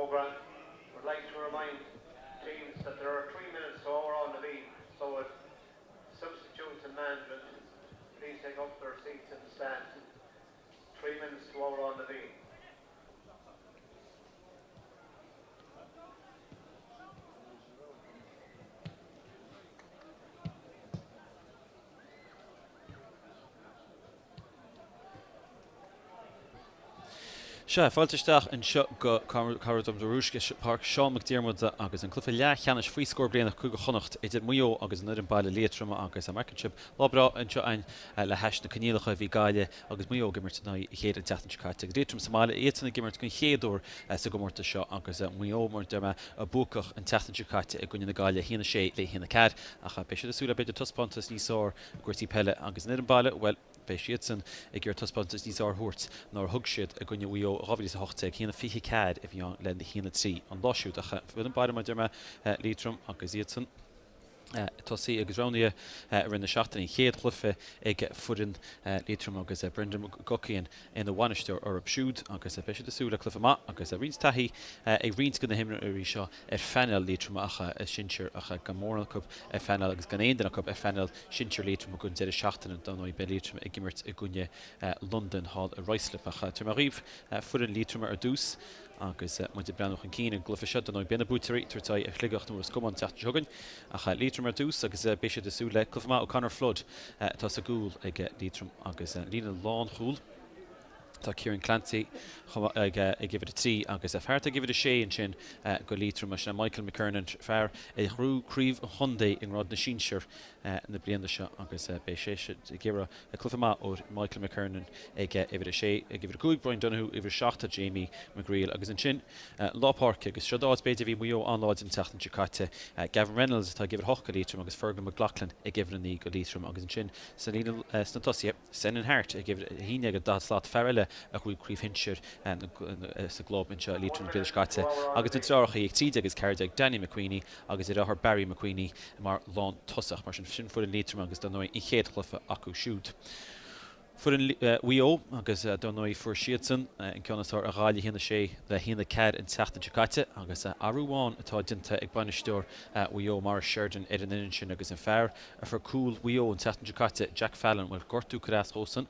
Fógra, Would like to remind teams that there are 3 minutes to Amhrán na bhFiann so would substitutes and management please take up their seats in the stand. 3 minutes to Amhrán na bhFiann. Sea, fáilte isteach anseo go Carraig Rúisc, Páirc Seán Mac Diarmada agus an cluiche leathcheannais faoi scór bliana Cúige Chonnacht idir Maigh Eo agus an fhoireann baile Liatroim agus amharcann sibh lá breá anseo againn le hais na coinníollacha a bhí Gaillimh agus Maigh Eo ag imirt in aghaidh a chéile an tseachtain seo caite agus Liatroim sa mbaile iadsan ag imirt den chéad uair sa gcomórtas seo agus Maigh Eo mar a deir mé buacach an tseachtain seo caite i gcoinne na Gaillimhe 1-6 le 1-4 ach beidh siad ag súil le b'fhéidir taispeántas níos fearr i gcúrsaí peile agus an fhoireann baile, bhuel, beidh siadsan ag iarraidh taispeántas níos fearr a thabhairt ná a thug siad i gcoinne Mhaigh Eo i 2018, 1-24 a bhí ann le 1-3 an lá siúd. Ach foireann baile, mar a deir mé, Liatroim agus iadsan ag tosaí agus roghnaithe i rith na seachtaine, an chéad chluiche ag foireann Liatroim agus Brendan McGuckian ina bhainisteoir orthu siúd agus beidh siad ag súil le cluiche maith agus roinnt taithí ag roinnt de na himreoirí seo ar phainéal Liatroma ach a sinsir ach gan mórán acu ar phainéal agus gan aon duine acu ar phainéal sinsir Liatroma don deireadh seachtaine. Dar ndóigh beidh Liatroim ag imirt i gcoinne Londain thall i Ruislip. Ach tabharfaidh mé dhaoibh foireann Liatroma ar dtús agus muid ag breathnú chun cinn ar an gcluiche seo. Dar ndóigh beidh na buaiteoirí ag tabhairt aghaidh ar Shligeach nó Ros Comáin an tseachtain seo chugainn. Ach Liatroim ar dtús agus beidh siad ag súil le cluiche maith ó Conor Flood atá sa gcúl ag Liatroim agus líne lánchúil. Tá Kieran Clancy ag uimhir 3 agus fear atá ag uimhir 6 ansin go Liatroim, sin é Michael McKernan, fear a ghnóthaigh Craobh an Chontae i ngrád na sinsear na bliana seo agus beidh sé ag iarraidh cluiche maith ó Michael McKernan ag uimhir 6. Ag uimhir 5 Brian Donoghue, uimhir 7 tá Jamie McGreal agus ansin lár páirce agus seo áit b'fhéidir a bhí Maigh Eo an-láidir an tseachtain seo caite. Gavin Reynolds atá ag uimhir 8 go Liatroim agus Fergal McLaughlin ag uimhir 9 go Liatroim agus ansin sa líne sna tosaithe. Senan Harte ag uimhir 11 ar 40 slat, fear eile a ghnóthaigh craobh shinsir sa gclub anseo i Liatroim an bhliain seo caite, agus na deartháireacha ag 13 agus 14, Danny McQueeny agus a dheartháir Barry McQueeny mar lántosach. Mar sin, sin foireann Liatroma agus dar ndóigh an chéad chluiche acu siúd. Foireann Mhaigh Eo agus dar ndóigh fuair siadsan an ceann is fearr ar Ghaillimh 1-6 le 1-4 an tseachtain seo caite agus athrú amháin atá déanta ag bainisteoir Mhaigh Eo, Maurice Sheridan ar an fhoireann sin agus an fear a fuair cúl Mhaigh Eo an tseachtain seo caite, Jack Fallon, bhuel, gortú curtha as dhósan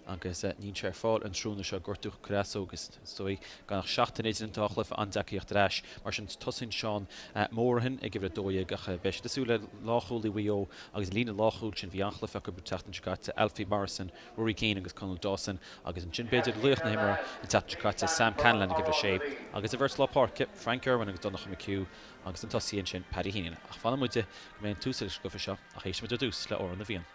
agus níl sé ar fáil an tráthnóna seo, gortú curtha as dó agus is dóigh gan ach seachtain idir an dá chluiche an-deacair a theacht ar ais. Mar sin, tosaíonn Seán Morahan ag uimhir 12 ach beidh siad ag súil le lánchúlaí Mhaigh Eo agus an líne lánchúil sin, bhí an-chluiche acu an tseachtain seo caite, Alfie Morrison, Rory Keane agus Conal Dawson agus ansin b'fhéidir laoch na himeartha an tseachtain seo caite, Sam Connellan ag uimhir 6 agus an bheirt lár páirce, Frank Irwin agus Donncha McHugh. Agus an tosaí ansin, Paddy Heenan. Ach fanfaidh muid go mbeidh an tús leis an gcluiche seo, ach éistfidh muid ar dtús le Amhrán na bhFiann.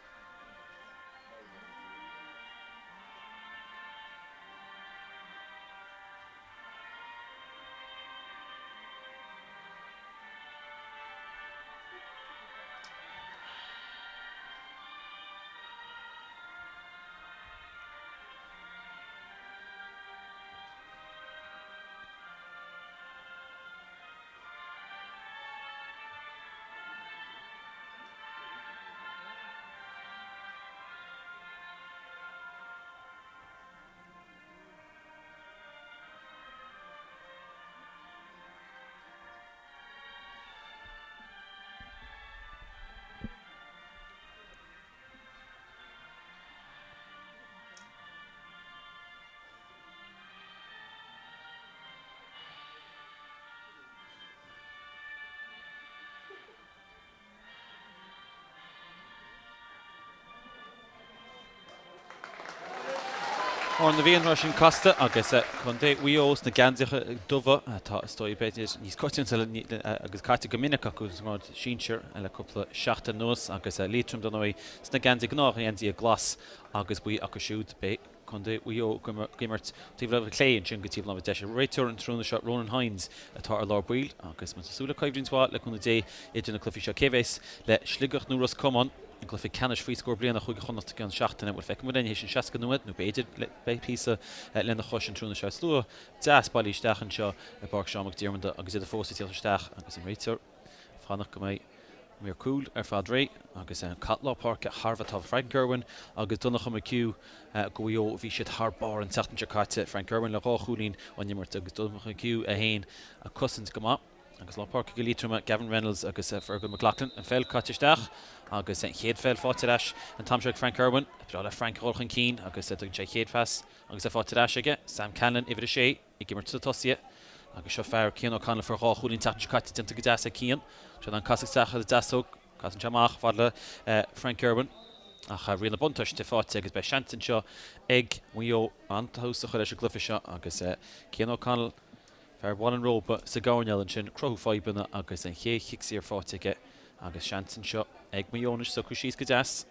Amhrán na bhFiann mar sin casta agus Contae Mhaigh Eo sna geansaithe dubha atá is dóigh b'fhéidir níos coitianta agus caite go minic acu sa ngrád sinsir le cúpla seachtain anuas agus Liatroim dar ndóigh sna geansaithe gnáthgheansaithe glas agus buí acu siúd. Beidh Contae Mhaigh Eo ag imirt taobh láimhe clé ansin go taobh láimhe deise. Réiteoir an tráthnóna seo, Ronan Hynes, atá ar lár baill agus muid ag súil le coimhlint mhaith le cúnamh Dé idir na cluichí seo. Cé bhéas le Sligeach nó Ros Comáin i gcluiche ceannais faoi scór bliana Chúige Chonnacht i gceann seachtaine? Bhuel, feicfidh muid linn théis an 60 nóiméad nó b'fhéidir beidh píosa lena chois an tráthnóna seo. Slua deas bailithe isteach anseo i bPáirc Seán Mac Diarmada agus iad fós ag tíocht isteach agus an réiteoir ag fanacht go mbeidh. Mír cúil ar fad réidh agus an cath lár páirce thar a bheith tábhachtach. Frank Kirwan agus Donncha McHugh do Mhaigh Eo, bhí siad thar barr an tseachtain seo caite. Frank Kirwan le 2 chúilín ón imirt agus Donncha McHugh é féin ag cosaint go maith. Agus lár páirce do Liatroim, Gavin Reynolds agus Fergal McLaughlin. An pheil caite isteach agus an chéad pheil faighte ar ais an t-am seo ag Frank Kirwan. Breá le Frank a dhul chun cinn agus tugann sé a chéad phas agus é faighte ar ais aige. Sam Conlon, uimhir 6. ag imirt sna tosaithe agus seo fear Cian O'Connell fuair 2 chúilín an tseachtain seo caite déanta go deas ag Cian. Seo an casadh isteach ar an deasóg, casann sé amach fad le Frank Kirwan ach riail na buntáiste faighte agus beidh seans anseo ag Maigh Eo an tús a chur leis an gcluiche seo agus Cian O'Connell, fear Bhaile an Róba sa gcoirnéal ansin, cruthú fadhbanna agus an chéad chic saor faighte aige agus seans anseo ag Maigh Eo anois socrú síos go deas.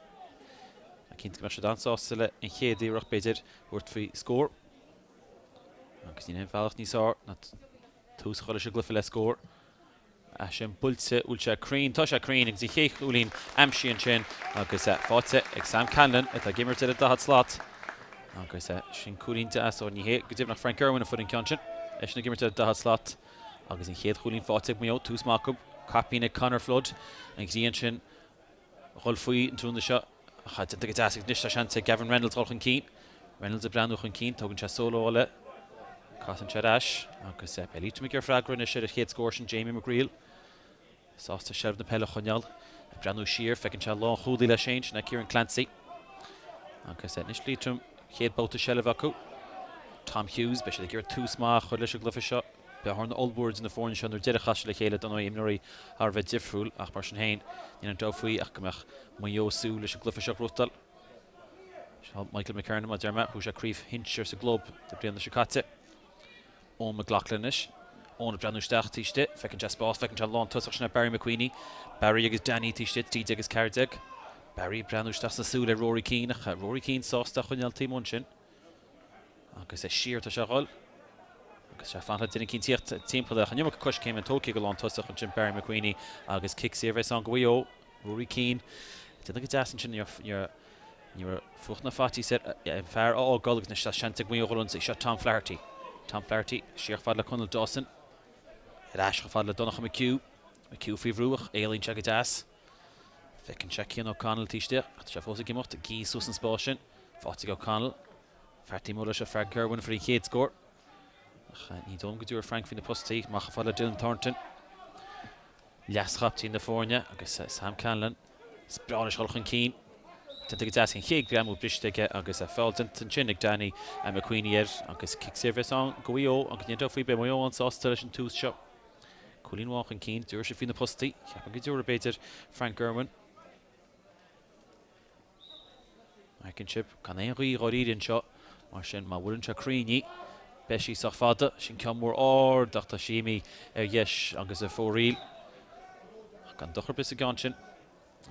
Cinnte go mbeidh siad an-sásta le an chéad iarracht b'fhéidir thabhairt faoi scór. Agus níl aon bhealach níos fearr ná tús a chur leis an gcluiche le scór. É sin buailte, bhfuil sé cruinn? Tá sé cruinn agus an chéad chúilín aimsithe ansin agus faighte ag Sam Conlon atá ag imirt ar an 40 slat. Agus sin cúilín deas ó ní hé go deimhin ach Frank Irwin a fuair an ceann sin. Eisean ag imirt ar an 40 slat agus an chéad chúilín faighte ag Maigh Eo, tús maith acu. Caipín ag Conor Flood, an ghrian sin a dhul faoi an tráthnóna seo. Ach déanta go deas agus anois tá seans ag Gavin Reynolds dul chun cinn. Reynolds ag breathnú chun cinn, tógann sé solo eile, casann sé ar ais agus beidh Liatroim ag iarraidh freagra anois ar an chéad scór sin, Jamie McGreal. Sásta seilbh na peile a choinneáil. Ag breathnú siar, feiceann sé lánchúlaí leis féin, sin é Kieran Clancy. Agus anois Liatroim, chéad babhta seilbhe acu. Tom Hughes, beidh siad ag iarraidh tús maith a chur leis an gcluiche seo. Bearna ollmhór idir na foirne seo nuair deireadh chaith siad le chéile, dar ndóigh, imreoirí thar a bheith difriúil ach mar sin féin, níl aon dabht faoi ach go mbeadh Maigh Eo ag súil leis an gcluiche seo a ghnóthachtáil. Seo Michael McKernan, mar a deir mé, chuaigh sé craobh shinsir sa gclub na bliana seo caite. Eoin McLaughlin anois. Eoin ag breathnú isteach taobh istigh, feiceann sé spás, feiceann sé an lántosach sin é Barry McWeeney. Barry agus Danny taobh istigh, 13 agus 14. Barry ag breathnú isteach sna súile ar Rory Keane ach Rory Keane sásta a choinneáil taobh amuigh ansin. Agus siar tá sé a dhul. Agus sé ag fanacht le duine eicínt tíocht timpeall air. Ach an iomarca coiscéime tógtha ag an lántosach ansin Barry McWeeney agus cic saor a bheas ann do Mhaigh Eo. Rory Keane. Déanamh go deas ansin ní raibh fuacht ná faitíos air an fear a fhágáil agus anois tá seans ag Maigh Eo dhul ionsaí. Seo Tom Flaherty. Tom Flaherty siar chomh fada le Conall Dawson. Ar ais chomh fada le Donncha McHugh. McHugh faoi bhrú ach éalaíonn sé go deas. Feiceann sé Cian O'Connell taobh istigh ach tá sé fós ag imeacht. Ag suas an spás sin. Faighte ag O'Connell. Fear taobh amuigh leis seo Frank Kirwan a fuair an chéad scór. Ach ní dóigh liom go dtabharfaidh Frank faoi na postaí. Amach chomh fada le Dylan Thornton. Leas-chaptaen na foirne agus Sam Conlon. Is breá leis dul chun cinn. Déanta go deas an chéad ghreamú briste aige agus feall déanta ansin ag Danny McQueenie air agus cic saor a bheas ann do Mhaigh Eo agus níl aon dabht faoi beidh Maigh Eo an-sásta leis an tús seo. Cúilín amháin chun cinn, dtabharfaidh siad faoi na postaí. Cheapfainn go dtabharfaidh, b'fhéidir, Frank Irwin. Feiceann sibh, gan aon ghaoth dháiríre anseo, mar sin má bhuaileann sé cruinn í, beidh sí sách fada. Sin ceann mór ard ach tá sí imithe ar dheis agus ar fóraoil. Ach gan dochar ar bith sa gceann sin.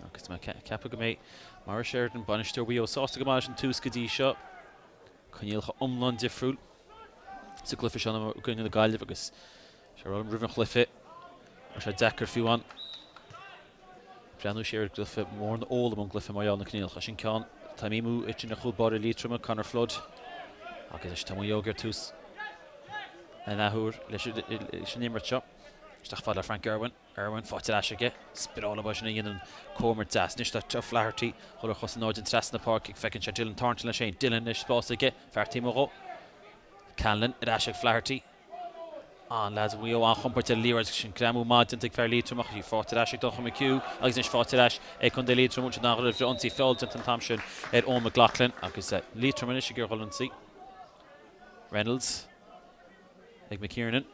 Agus tá mé ag ceapadh go mbeidh Maurice Sheridan, bainisteoir Mhaigh Eo, sásta go maith leis an tús go dtí seo. Coinníollacha iomlán difriúil sa gcluiche seo i gcoinne na Gaillimhe agus sé rá roimh an chluiche tá sé deacair fiú an breathnú siar ar an gcluiche mór na fhoghlaim ón gcluiche mar gheall na coinníollacha. Sin ceann atá imithe amú idir chúl báire Liatroma, Conor Flood agus anois tá Maigh Eo ar tús an athuair leis an imirt seo. Isteach fad le Frank Irwin. Irwin faighte ar ais aige. Is breá leo é sin a dhéanann comhimirt deas. Anois tá Flaherty ag dul ar chos in airde trasna na páirce. Feiceann sé Dylan Thornton leis féin. Dylan anois spás aige. Fear taobh amuigh dhó. Conlon ar ais ag Flaherty. An leaids Mhaigh Eo an-chompordach ar an liathróid. Sin greamú maith déanta ag fear Liatroim ach í faighte ar ais ag Donncha McHugh agus anois faighte ar ais ag Contae Liatroim. Sin an-roimh ionsaí feall déanta an t-am sin ar Eoin McLaughlin agus Liatroim anois ag iarraidh dhul ionsaí. Reynolds ag McKiernan.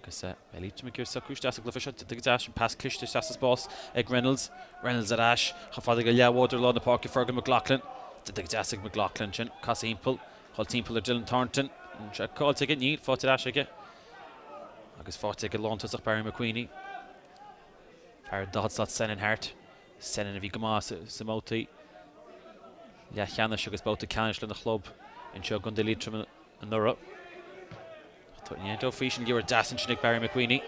Agus beidh Liatroim ag iarraidh socrú isteach sa gcluiche seo. Déanta go deas, sin pas cliste isteach sa spás ag Reynolds. Reynolds ar ais chomh fada go leathbhádóir lár na páirce Fergal McLaughlin. Déanta go deas ag McLaughlin sin. Casadh thimpeall. Dhul timpeall ar Dylan Thornton. An sé caillte aige? Níl. Faighte ar ais aige. Agus faighte ag an lántosach Barry McWeeney. Fear an 40 slat Senan Harte. Senan a bhí go maith sa mbabhtaí leathcheannais agus babhta ceannais lena chlub anseo i gContae Liatroma. anuraidh. Ach ní aon dabht faoi sin liathróid deas ansin ag Barry McWeeney.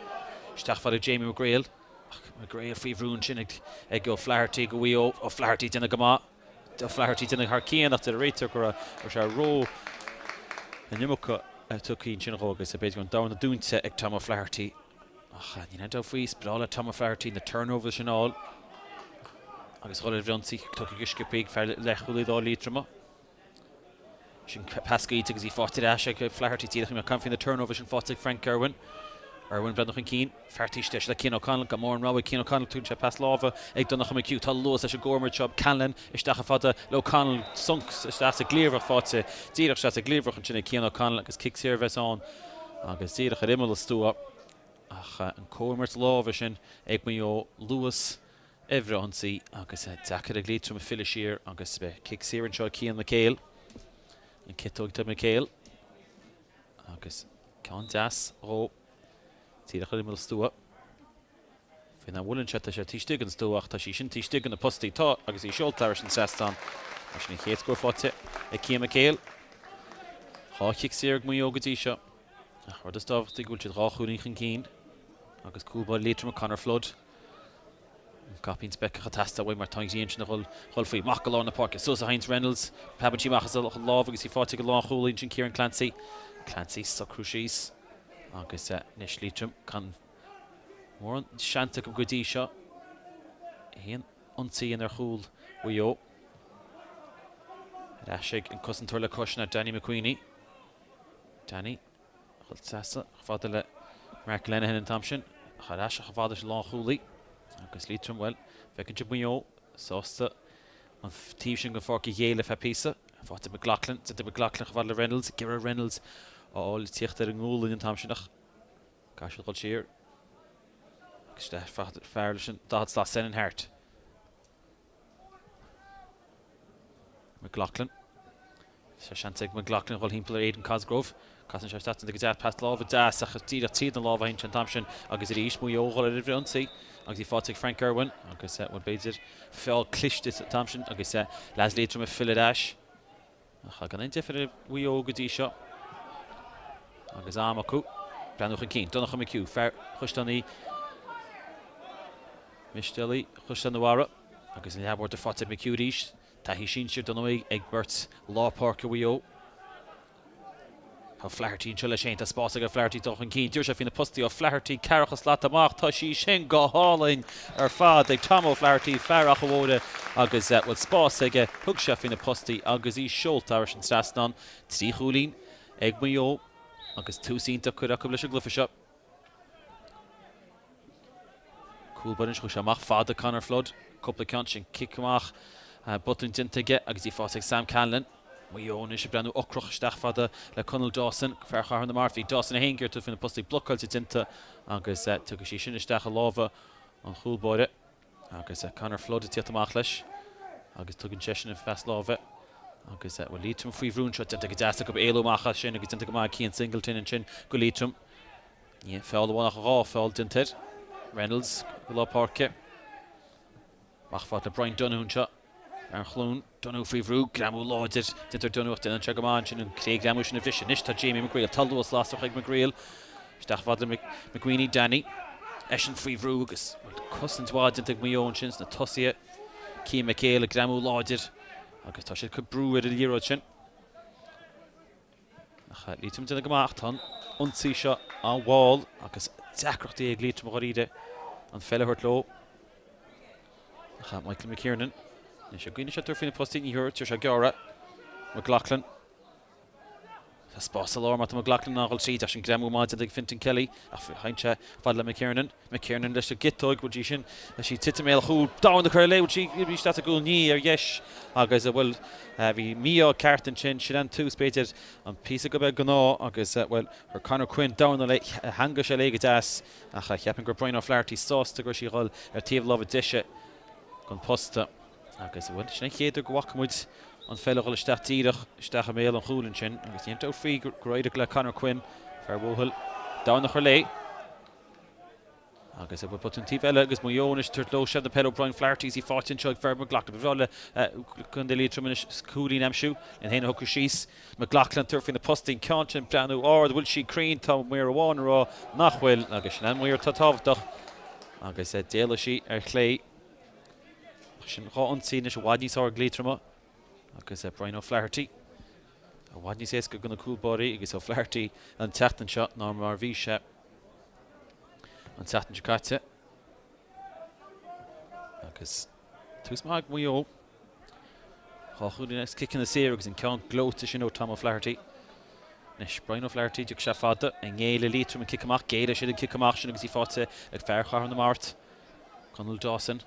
Isteach fad le Jamie McGrail. Ach McGrail faoi bhrú ansin ag ag O'Flaherty do Mhaigh Eo. O'Flaherty déanamh go maith. O'Flaherty déanamh thar cionn ach deir an réiteoir go raibh sé ró an iomarca tugtha ansin dhó agus b'fhéidir go raibh an darna dúinte ag Tom O'Flaherty. Ach níl aon dabht faoi, is breá le Tom O'Flaherty na turnovers sin a fháil agus dhul ar an bhfrionsaí, tugtha go sciobtha ag fear leathchúlaí láir Liatroma. Sin pas scaoilte agus í faighte ar ais ag Flaherty díreach ag caint faoi na turnovers sin faighte ag Frank Irwin. Irwin breathnú chun cinn, fear taobh istigh le Cian O'Connell, gan mórán rogha ag Cian O'Connell, tugann sé pas láimhe ag Donncha McHugh. Tá luas leis an gcomhimirt seo, Callanan isteach chomh fada le O'Connell, sonc isteach sa gcliabhrach faighte, díreach isteach sa gcliabhrach ansin ag Cian O'Connell agus cic saor a bheas ann agus díreach ar imeall an stua ach an comhimirt láimhe sin ag Maigh Eo, luas ar bhfrithionsaí agus deacair ag Liatroim filleadh siar agus beidh cic saor anseo ag Cian McHale. An ciotóg do McHale agus ceann deas dhó díreach ar imeall stua. Faoina bhfuileann sé, tá sé taobh istigh den stua ach tá sí sin taobh istigh de na postaí. Tá agus í seolta thairis an trasnán. Mar sin an chéad scór faighte ag Cian McHale. 2 chic saor ag Maigh Eo go dtí seo. Ach rud is tábhachtaí go bhfuil siad 2 chúilín chun cinn agus cúl báire Liatroma Conor Flood. An caipín speiceach ag teastáil uaidh mar tá an ghrian sin ag dhul faoi. Amach go lár na páirce, suas a théanns Reynolds. Preabann sí amach as a lámh agus í faighte ag an lánchúlaí ansin Kieran Clancy. Clancy socrú síos agus anois Liatroim gan mórán seans acu go dtí seo. Aon ionsaí a dhéanamh ar chúl Mhaigh Eo. Ar ais ag an cosantóir le cois ná Danny McQueenie. Danny. Chomh trasna chomh fada le Mark Lenihan an t-am sin, ach ar ais chomh fada leis an lánchúlaí agus Liatroim, bhuel, feiceann sibh Maigh Eo sásta an taobh sin den pháirc a ghéilleadh feadh píosa. Faighte McLaughlin, déanta McLaughlin chomh fada le Reynolds, ag iarraidh Reynolds a fháil ag tíocht ar an ngualainn an t-am sin ach caithfidh siad dul siar agus isteach fear leis an 40 slat Senan Harte. McLaughlin. Tá seans ag McLaughlin dhul thimpeall ar Aidan Cosgrove. Casann sé isteach go deas pas láimhe deas ach díreach tríd an lámh a théann sé an t-am sin agus arís Maigh Eo dhul ar an bhfrithionsaí agus í faighte ag Frank Irwin agus bhuel b'fhéidir feall cliste an t-am sin agus leaids Liatroma ag filleadh ar ais. Ach gan aon deifir ar Mhaigh Eo go dtí seo agus am acu breathnú chun cinn. Donncha McHugh, fear Chaisleán Uí Mhistéalaigh Chaisleán an Bharraigh agus an leathbhord faighte ag McHugh arís. Taithí sinsir dar ndóigh ag beirt lár páirce Mhaigh Eo. Tá Flaherty anseo leis féin. Tá spás ag Flaherty dul chun cinn. D'iarr sé faoi na postaí O'Flaherty ceathracha slat amach. Tá sí sin go hálainn ar fad ag Tom O'Flaherty, fear Achadh Mhóire agus bhfuil spás aige. Thug sé faoi na postaí agus í seolta thairis an trasnán. 3 chúilín ag Maigh Eo agus tús iontach curtha acu leis an gcluiche seo. Cúl báire anois, chuaigh sé amach fada Conor Flood, cúpla ceann sin cic amach, botún déanta aige agus í faighte ag Sam Callanan. Maigh Eo anois ag breathnú ocrach isteach fada le Conall Dawson, fear Chathair na Mart. Bhí Dawson é féin ag iarraidh tabhairt faoi na postaí blocáilte déanta agus tiocfaidh sí sin isteach i lámha an chúl báire agus Conor Flood ag tíocht amach leis agus tugann seisean an phas láimhe agus bhuel Liatroim faoi bhrú anseo déanta go deas acu éalú amach as sin agus déanta go maith ag Cian Singleton ansin go Liatroim. Ní feall amháin ach 2 feall déanta air. Reynolds go lár páirce. Amach fad le Brian Donoghue anseo ar an chlún. Donoghue faoi bhrú, greamú láidir déanta ar Donoghue ach déanann sé go maith ansin an cré-ghreamú sin a bhriseadh. Anois tá Jamie McGreal. Tá luas lasrach ag McGreal. Isteach fad le McWeeney, Danny. Eisean faoi bhrú agus cosaint mhaith déanta ag Maigh Eo ansin sna tosaithe. Cian McHale ag greamú láidir agus tá siad ag cur brú ar an liathróid sin. Ach Liatroim ag déanamh go maith ach tá an ionsaí seo an-mhall agus deacrachtaí ag Liatroim dháiríre an pheil a thabhairt leo. Ach Michael McKiernan, anois an gcuimhneoidh sé tabhairt faoi na postaí, ní thabharfaidh, tabharfaidh sé gearr é. McLaughlin. Tá spás sa lár má tá McLaughlin in ann dul tríd ach sin greamú maith déanta ag Fintan Kelly ach théann sé fad le McKiernan. McKiernan leis an gciotóig, bhfuil sí sin, leis sí titim i mbéal an chúil, dorn curtha léi, bhfuil sí isteach sa gcúl, ní, ar dheis agus bhuel, bhí mí-ádh ceart ansin, sin an tús b'fhéidir, an píosa go beag gnáth agus bhuel, chuir Conor Quinn dorn léi, theangaigh sé léi go deas ach cheapfainn go raibh Brian O'Flaherty sásta go raibh sí a dhul ar taobh láimhe deise den posta agus bhuel, sin an chéad uair go bhfaca muid an pheil a dhul isteach díreach isteach i mbéal an chúil ansin agus ní aon dabht faoi gur éirigh le Conor Quinn, fear Bhuathail, dorn a chur léi. Agus bhuel botún taobh eile agus Maigh Eo anois ag tabhairt leo seilbh na peile ó Brian Flaherty is í faighte anseo ag Fergal McLaughlin. Ba bhreá le Contae Liatroim anois cúilín a aimsiú. Lena fhéin a shocrú síos. McLaughlin tabhairt faoi na postaí. An ceann sin breathnú ard. Bhfuil sí cruinn? Tá maor amháin ag rá nach bhfuil agus sin an maor atá tábhachtach agus d'éalaigh sí ar chlé. Sin 2 ionsaí anois i bhfad níos fearr ag Liatroim agus Brian O'Flaherty. I bhfad níos éasca do na cúl báirí agus O'Flaherty an tseachtain seo ná mar a bhí sé. an tseachtain seo caite. Agus tús maith ag Maigh Eo. 2 chúilín as ciceanna saora agus an ceann gleoite sin ó Tom O'Flaherty. Anois Brian O'Flaherty, dtiocfaidh sé fada, an ngéillfidh Liatroim an cic amach, géillfidh siad an cic amach sin agus í faighte ag fear Chathair na Mart, Conall Dawson.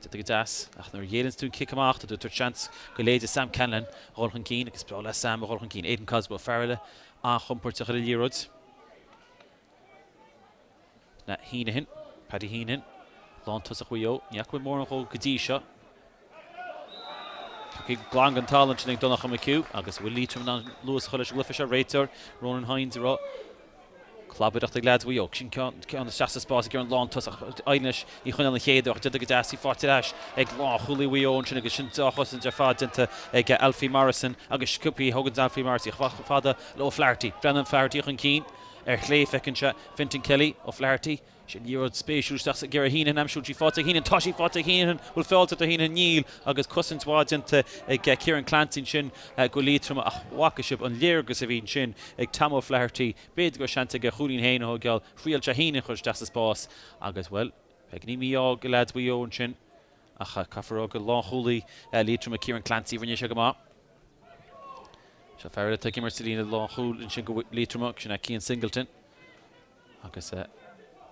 Déanta go deas, ach nuair a ghéilleanns tú an cic amach, tá tú ag tabhairt seans go leithéide Sam Conlon a dhul chun cinn agus is breá le Sam a dhul chun cinn. Aidan Cosgrove, fear eile an-chompóirteach ar an liathróid. Na Heneghan, Paddy Heneghan, lántosach Mhaigh Eo, ní fhaca muid mórán dhó go dtí seo. Tugtha glan den talamh ansin ag Donncha McHugh agus bhfuil Liatroim in ann luas a chur leis an gcluiche seo? Réiteoir Ronan Hynes ag rá clabaireacht ag leaids Mhaigh Eo. Sin ceann isteach sa spás ag iarraidh an lántosach. Éiríonn leis í a choinneáil an chéad uair ach déanta go deas í faighte ar ais ag lánchúlaí Mhaigh Eo ansin agus sin deá-chosaint ar fad déanta ag Alfie Morrison agus sciobtha thógann Alfie Morrison í chomh fada le O'Flaherty. Breathnaíonn Flaherty chun cinn. Ar chlé feiceann sé Fintan Kelly, O'Flaherty. Sin liathróid spéisiúil isteach ag iarraidh Heneghan a aimsiú. Bhfuil sí faighte ag Heneghan. Tá sí faighte ag Heneghan. Bhfuil feall tugtha do Heneghan? Níl. Agus cosaint mhaith déanta ag Ciarán Clancy ansin go Liatroim ach bhfaca sibh an léargas a bhí ansin ag Tom O'Flaherty. B'fhéidir go raibh seans aige a chúilín féin a thógáil. Thriail sé Heneghan a chur isteach sa spás agus, bhuel, beagainín mí-ádh go leaids Mhaigh Eo ansin ach caithfear a rá gur lánchúlaí Liatroim Ciarán Clancy, rinne sé go maith. Seo fear eile atá ag imirt sa líne lánchúil ansin go Liatroim, sin é Cian Singleton. Agus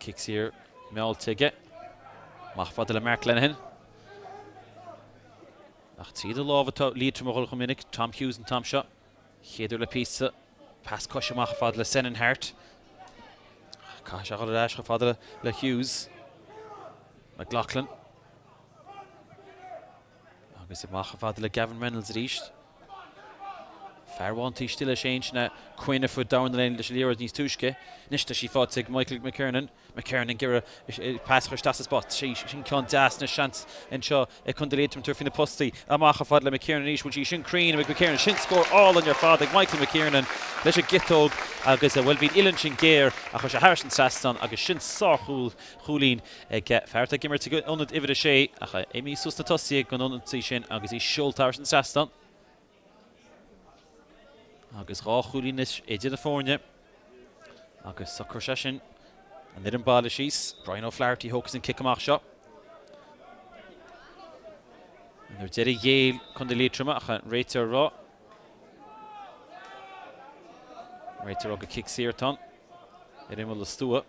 cic saor meáilte aige. Amach fada le Mark Lenihan. Ach tríd an lámh atá Liatroim a dhul chomh minic. Tom Hughes an t-am seo. Chéad uair le píosa. Pas coise amach fada le Senan Harte. Caithfidh sé a dhul ar ais chomh fada le Hughes. McLaughlin. Agus amach fada le Gavin Reynolds arís. Fear amháin taobh istigh leis féin, sin é Quinn a fuair Darren Lane leis an liathróid níos túisce. Anois tá sí faighte ag Michael McKiernan. McKiernan ag iarraidh pas a chur isteach sa spás. Sin ceann deas anois, seans anseo ag Contae Liatroim tabhairt faoi na postaí. Amach chomh fada le McKiernan arís. Bhfuil sí sin cruinn ag McKiernan? Sin scór álainn ar fad ag Michael McKiernan leis an gciotóg agus, bhuel, bhí an uillinn sin géar ach chuir sé thairis an trasnán agus sin sárchúl chúilín ag fear atá ag imirt ag ionad uimhir a sé ach é imithe suas sna tosaithe ag an ionad sin agus í seolta thairis an trasnán. Agus 2 chúilín anois idir na foirne agus socróidh sé sin an fhoireann baile síos. Brian O'Flaherty a thógfas an cic amach seo. Ar deireadh ghéill Contae Liatroma ach an réiteoir ag rá. An réiteoir ag rá gur cic saor atá ann ar imeall an stua.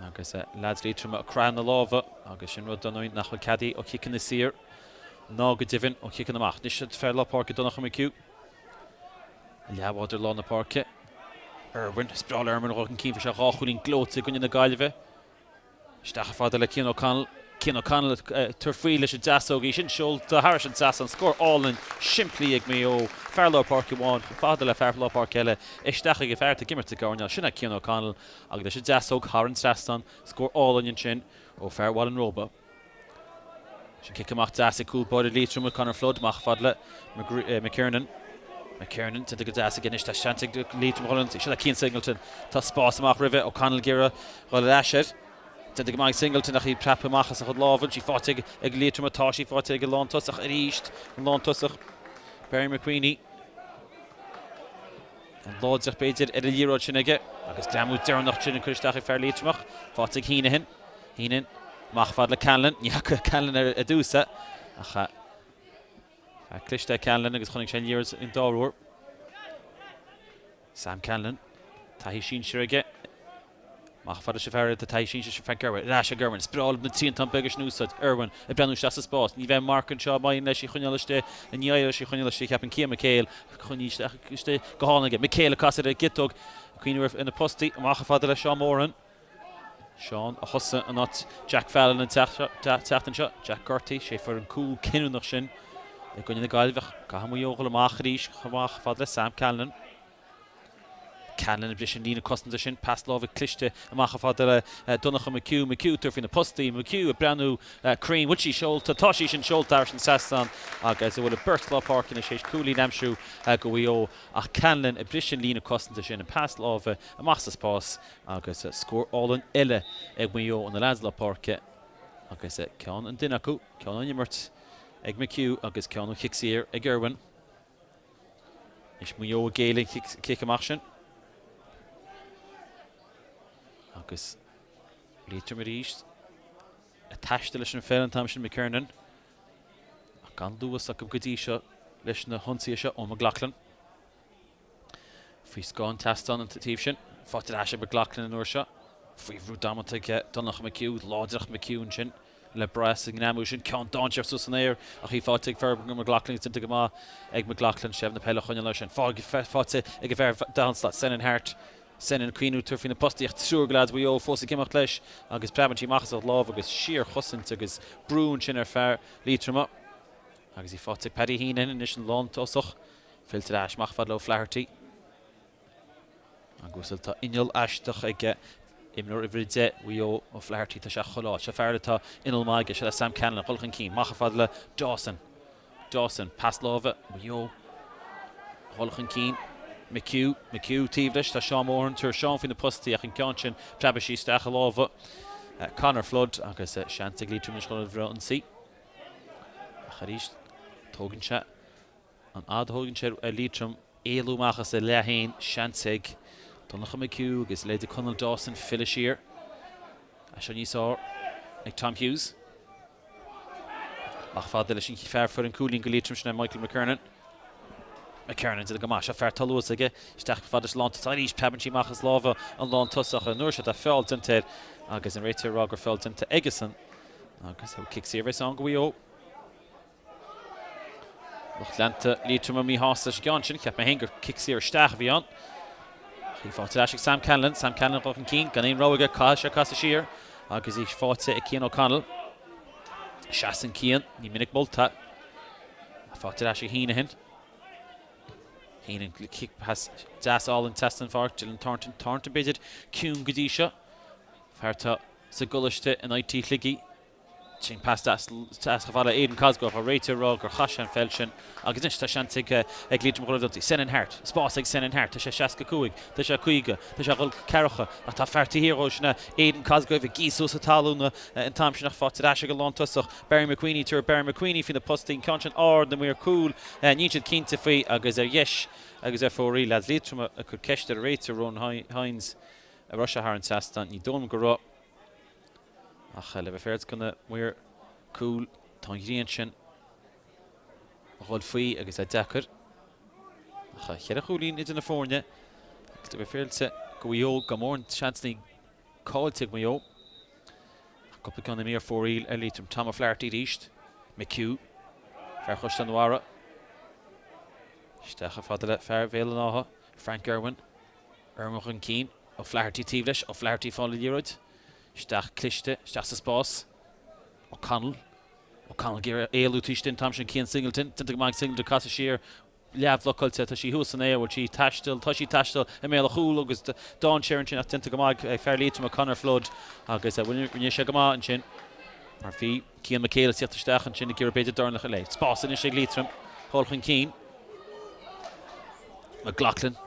Agus leaids Liatroma ag croitheadh na lámha agus sin rud, dar ndóigh, nach bhfuil ceadaithe ó chiceanna saor ná go deimhin ó chiceanna amach. Anois an fear lár páirce Donncha McHugh. Leathbhád ar lár na páirce. Irwin, is breá le Irwin a dhul chun cinn, fuair sé 2 chúilín gleoite i gcoinne na Gaillimhe. Isteach chomh fada le Cian O'Connell. Cian O'Connell ag tabhairt faoi leis an deasóg, í sin seolta thairis an trasnán. Scór álainn simplí ag Maigh Eo. Fear lár páirce amháin chomh fada le fear lár páirce eile. Isteach ag an fear atá ag imirt sa gcoirnéal. Sin é Cian O'Connell agus leis an deasóg thar an trasnán. Scór álainn ansin ó fear Bhaile an Róba. Sin cic amach deas ag cúl báire Liatroma, Conor Flood, amach fad le McKiernan. McKiernan, déanta go deas aige anois, tá seans ag Liatroim a dhul ann. Seo le Cian Singleton. Tá spás amach roimhe, O'Connell ag iarraidh dhul ar ais air. Déanta go maith ag Singleton ach í preabtha amach as a chuid lámha. Sí faighte ag Liatroim, tá sí faighte ag an lántosach arís. An lántosach, Barry McWeeney. An láidreacht b'fhéidir ar an liathróid sin aige agus greamú deireanach sin ag cur isteach ag fear Liatromach. Faighte ag Heneghan. Heneghan amach fad le Conlon. Ní fhaca Conlon ar dtús é ach fear cliste é Conlon agus chonaic sé an liathróid an dara huair. Sam Conlon. Taithí sinsir aige. Amach fad leis an bhfear atá taithí sinsir sin Frank Irwin. Ar ais ag Irwin. Is breá leo na triantáin beaga sin a úsáid. Irwin ag breathnú isteach sa spás. Ní bheidh marc anseo má éiríonn leis í a choinneáil istigh. Ní éireoidh leis í a choinneáil istigh, ceapaim. Cian McHale coinnithe isteach istigh go hálainn aige. McHale ag casadh ar an gciotóg. Ag cuimhniú ar na postaí. Amach fad le Seán Moran. Seán a thosaigh in áit Jack Fallon an tseachtain seo. Jack gortaithe. Sé a fuair an cúl cinniúnach sin i gcoinne na Gaillimhe. Caithfidh Maigh Eo dhul amach arís chomh amach fad le Sam Callinan. Callinan ag briseadh an líne cosanta sin, pas láimhe cliste amach chomh fada le Donncha McHugh. McHugh ag tabhairt faoi na postaí. McHugh ag breathnú cruinn. Bhfuil sí seolta? Tá sí sin seolta thairis an trasnán agus an bhfuil an beirt lár páirce anois théis cúilín a aimsiú go Mhaigh Eo ach Callinan ag briseadh an líne cosanta sin, an pas láimhe amach sa spás agus scór álainn eile ag Maigh Eo na leaids lár páirce agus ceann an duine acu, ceann ón imirt ag McHugh agus ceann ó chic saor ag Irwin. Anois Maigh Eo ag géilleadh an chic amach sin. Agus Liatroim arís ag taisteal leis an pheil an t-am sin McKernan. Ach gan luas acu go dtí seo leis na hionsaithe seo ó McLaughlin. Faoi scáth an tseastáin an taobh sin. Faighte ar ais ag McLaughlin an uair seo. Faoi bhrú damanta ag Donncha McHugh. Láidreacht McHugh ansin le brath sa ngreamú sin. Ceann dainséarach suas san aer ach í faighte ag Fergal McLaughlin agus déanta go maith ag McLaughlin. Seilbh na peile a choinneáil ansin. Faighte ag an bhfear dan slat, Senan Harte. Senan ag cuimhniú tabhairt faoi na postaí ach triúr de leaids Mhaigh Eo fós ag imeacht leis agus preabann sí amach as a lámh agus síorchosaint agus brú ansin ar fear Liatroma. Agus í faighte ag Paddy Heenan anois an lántosach. Fillte ar ais amach fad le O'Flaherty. Agus tá inneall aisteach ag imreoir uimhir 10 Mhaigh Eo, O'Flaherty, tá sé chuile áit. Seo fear eile atá inneall maith aige, seo le Sam Canavan, dul chun cinn, amach fad le Dawson. Dawson, pas láimhe, Maigh Eo, dul chun cinn. McHugh, McHugh taobh leis, tá Seán Moran, tabharfaidh Seán faoi na postaí ach an ceann sin, preabfaidh sí isteach i lámha Conor Flood agus seans ag Liatroim anois dhul ar ionsaí. Ach arís, tógann sé An fhad a thógann sé ar Liatroim éalú amach as a leath féin, seans ag Donncha McHugh agus leithéidí Conall Dawson filleadh siar. É seo níos fearr ag Tom Hughes. Amach fada leis an fear a fuair an cúilín go Liatroim sin é Michael McKernan. McKernan déanta go maith. Seo fear tá luas aige. Isteach fada leis an lántosach arís. Preabann sí amach as lámha an lántosach. An uair seo tá feall déanta air agus an réiteoir ag rá gur feall déanta aigesan. Agus cic saor a bheas ann go Mhaigh Eo. Lucht leanta Liatroma míshásta leis an gceann sin. Cheap mé féin gur cic saor isteach a bhí ann. Ach í faighte ar ais ag Sam Canavan. Sam Canavan dul chun cinn, gan aon rogha aige, caithfidh sé casadh siar agus í faighte ag Cian O'Connell. Seasann Cian, ní minic molta. Faighte ar ais ag Heenahan. Heenan cic pas deas álainn trasna an pháirc. Dylan Thornton. Thornton b'fhéidir ciúin go dtí seo. Fear atá sa gcoláiste in IT Shligigh. Sin pas deas chomh fada le Aidan Cosgrove, an réiteoir ag rá gur chaith sé an pheil sin agus anois tá seans ag Liatroim dhul ar ionsaí. Senan Harte, spás ag Senan Harte, tá sé 65, tá sé 50, tá sé ag dhul ceathracha ach tá fear taobh thiar dhó, sin é Aidan Cosgrove ag ísliú suas an talún an t-am sin ach faighte ar ais ag an lántosach Barry McWeeney, tabharfaidh Barry McWeeney faoi na postaí, an ceann sin ard na maoir cúil, níl siad cinnte faoi agus ar dheis agus ar fóraoil, leaids Liatroma ag cur ceist ar an réiteoir Ronan Hynes an raibh sé thar an trasnán, ní dóigh liom go raibh. Ach le bheith féaráilte do na maoir cúil, tá an ghrian sin a dhul faoi agus é deacair. Ach cheithre chúilín idir na foirne agus le bheith féaráilte do Mhaigh Eo, gan mórán seansanna caillte ag Maigh Eo. Ach cúpla ceann imithe ar fóraoil ar Liatroim. Tom O'Flaherty arís. McHugh, fear Chaisleán Bharraigh. Isteach chomh fada le fear Bhéal an Átha, Frank Irwin. Irwin chun cinn. O'Flaherty taobh leis. O'Flaherty ag fáil an liathróid. Isteach cliste, isteach sa spás. O'Connell. O'Connell ag iarraidh éalú taobh istigh an t-am sin Cian Singleton. Déanta go maith ag Singleton casadh siar. Leathbhlocáilte. Tá sí thuas san aer. Bhfuil sí ag taisteal? Tá sí ag taisteal i mbéal an chúil agus dainséar ansin ach déanta go maith ag fear Liatroma Conor Flood agus rinne sé go maith ansin mar bhí Cian McHale ag tíocht isteach ansin ag iarraidh b'fhéidir dorn a chur léi. Spás anois ag Liatroim. Dhul chun cinn. McLaughlin.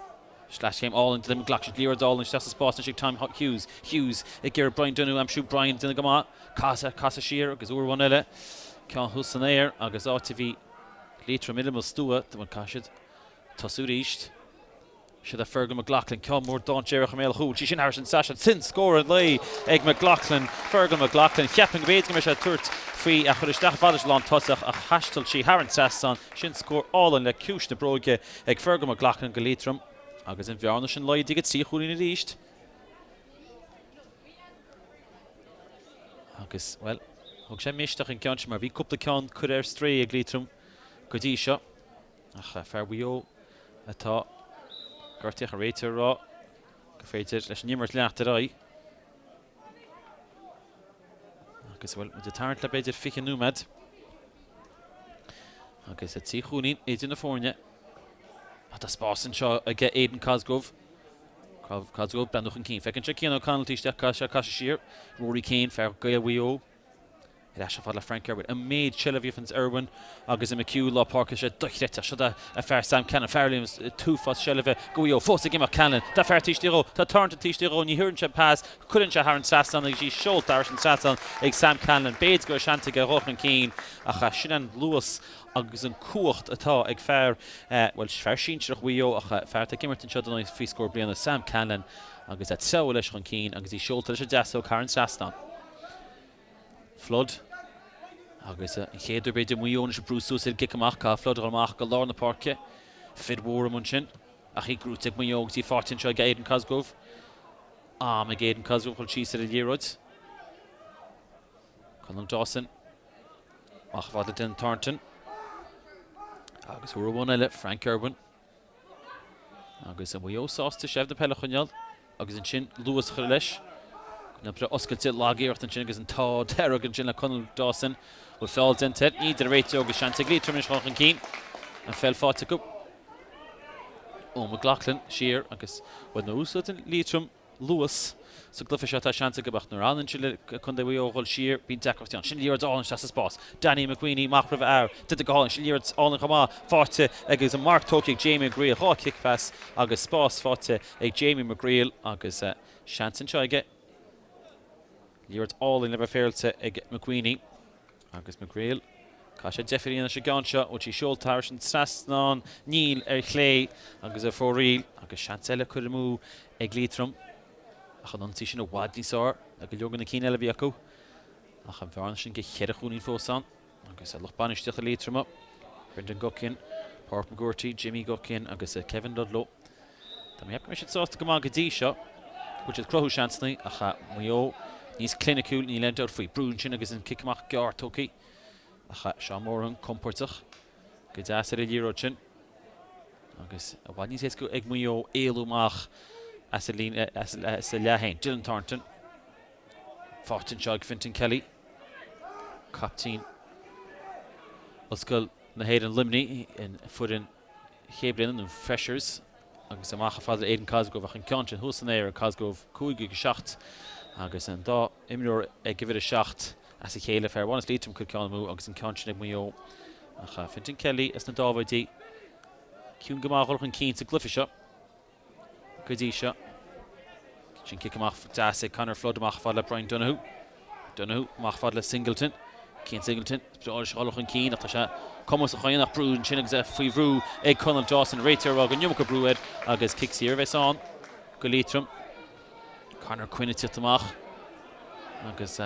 Sleaschéim álainn de McLaughlin. Liathróid álainn isteach sa spás anois ag Tom Hughes. Hughes ag iarraidh Brian Donoghue a aimsiú. Brian déanamh go maith. Casadh, casadh siar agus uair amháin eile. Ceann thuas san aer agus áit a bhí Liatroim iliomad stua. Caithfidh siad tosú arís. Seo é Fergal McLaughlin, ceann mór dainséarach i mbéal an chúil. Sí sin thairis an trasnán. Sin scór an lae ag McLaughlin. Fergal McLaughlin. Cheapfainn go mb'fhéidir go mbeidh sé ag tabhairt faoi a chur isteach i bhfad leis an lántosach ach thaistil sí thar an trasnán. Sin scór álainn le ciumhais na bróige ag Fergal McLaughlin go Liatroim agus an bhearna sin laghdaithe go 3 chúilín arís. Agus, bhuel, thug sé misneach an ceann sin mar bhí cúpla ceann curtha ar strae ag Liatroim go dtí seo. Ach fear Mhaigh Eo atá gortaithe, an réiteoir ag rá gur féidir leis an imirt leanacht ar aghaidh. Agus bhuel, muid ag tarraingt le b'fhéidir 20 nóiméad. Agus 3 chúilín idir na foirne. Ach tá spás anseo aige Aidan Cosgrove. Cosgrove breathnú chun cinn. Feiceann sé Cian O'Connell taobh istigh, caithfidh sé casadh siar. Rory Kane, fear Gaeil Mhaigh Eo. Ar ais ar fad le Frank Irwin. An méid seilbh a bhíonns Irwin agus i McHugh lár páirce sé dochreidte. Seo é a fear Sam Callan. Fear a líonann an t-uafás seilbhe go Mhaigh Eo. Fós ag imeacht Callan. Tá fear taobh istigh dhó. Tá Thornton taobh istigh dhó. Ní thabharann sé pas. Cuireann sé thar an trasnán agus í seolta thar an trasnán ag Sam Callan. B'fhéidir go raibh seans aige dhul chun cinn ach sin an luas agus an cumhacht atá ag fear, bhuel, fear sinsearach Mhaigh Eo ach fear atá ag imirt anseo don faoi scór bliana, Sam Callan. Agus treabhadh leis chun cinn agus í seolta leis an deasóg thar an trasnán. Flood agus an chéad uair b'fhéidir Maigh Eo anois ag brú suas ar an gcic amach. Caithfidh Flood a dhul amach go lár na páirce. Fir mhóra amuigh ansin ach í gnóite ag Maigh Eo agus í faighte anseo ag Aidan Cosgrove. Am ag Aidan Cosgrove dhul síos ar an liathróid. Conall Dawson. Amach chomh fada le Dylan Thornton. Agus uair amháin eile Frank Irwin. Agus Maigh Eo sásta seilbh na peile a choinneáil agus ansin luas a chur leis. Coinneáil peile oscailte, lag-iarracht ansin agus an t-ádh dearg ansin le Conall Dawson. Bhfuil feall déanta air? Ní, deir an réiteoir agus seans ag Liatroim anois dhul chun cinn. An pheil faighte acu. Eoin McLaughlin siar agus bhuel nuair a úsáideann Liatroim luas sa gcluiche seo. Tá seans acu ach nuair a fhanann siad le Contae Mhaigh Eo a dhul siar, bíonn deacrachtaí ann. Sin liathróid álainn isteach sa spás. Danny McWeeney amach roimh a fhear. Déanta go hálainn. Sin liathróid álainn chomh maith faighte agus an marc tógtha ag Jamie McGreal. 2 chic phas agus spás faighte ag Jamie McGreal agus seans anseo aige. Liathróid álainn le bheith féaráilte ag McWeeney. Agus McGreal, caithfidh sé deifir a dhéanamh sa gceann seo, bhfuil sí seolta thairis an trasnán, níl, ar chlé agus ar fóraoil agus seans eile curtha amú ag Liatroim. Ach an ionsaí sin i bhfad níos fearr ná go leor de na cinn eile a bhí acu. Ach an bhearna sin de cheithre chúilín fós ann agus lucht bainistíochta Liatroma, Brendan Guckian, Pádraig McGourty, Jimmy Guckian agus Kevin Ludlow. Tá mé ag ceapadh go mbeidh siad sásta go maith go dtí seo. Bhfuil siad ag cruthú seansanna ach Maigh Eo níos cliniciúil, níl aon dabht faoi. Brú ansin agus an cic amach gearr tógtha ach Seán Moran compordach go deas ar an liathróid sin agus i bhfad níos éasca ag Maigh Eo éalú amach as a líne as a leath féin. Dylan Thornton faighte anseo ag Fintan Kelly, captaen Ollscoil na hÉireann Luimnigh in foireann chéad bhliana nó Freshers agus amach chomh fada le Aidan Cosgrove ach an ceann sin thuas san aer ag Cosgrove 5 ag 7 agus an dá imreoir ag uimhir 7 as a chéile, fear amháin as Liatroim ag cur ceann amú agus an ceann sin ag Maigh Eo ach Fintan Kelly as na Dáibhéidí ciúin go maith a dhul chun cinn sa gcluiche seo. go dtí seo. Sin cic amach deas ag Conor Flood amach fad le Brian Donoghue. Donoghue amach fad le Singleton. Cian Singleton, is breá leis a dhul chun cinn ach tá sé cumasach chun ach brú ansin agus é faoi bhrú ag Conall Dawson. Réiteoir ag rá go an iomarca brú air agus cic saor a bheas ann go Liatroim. Conor Quinn ag tíocht amach agus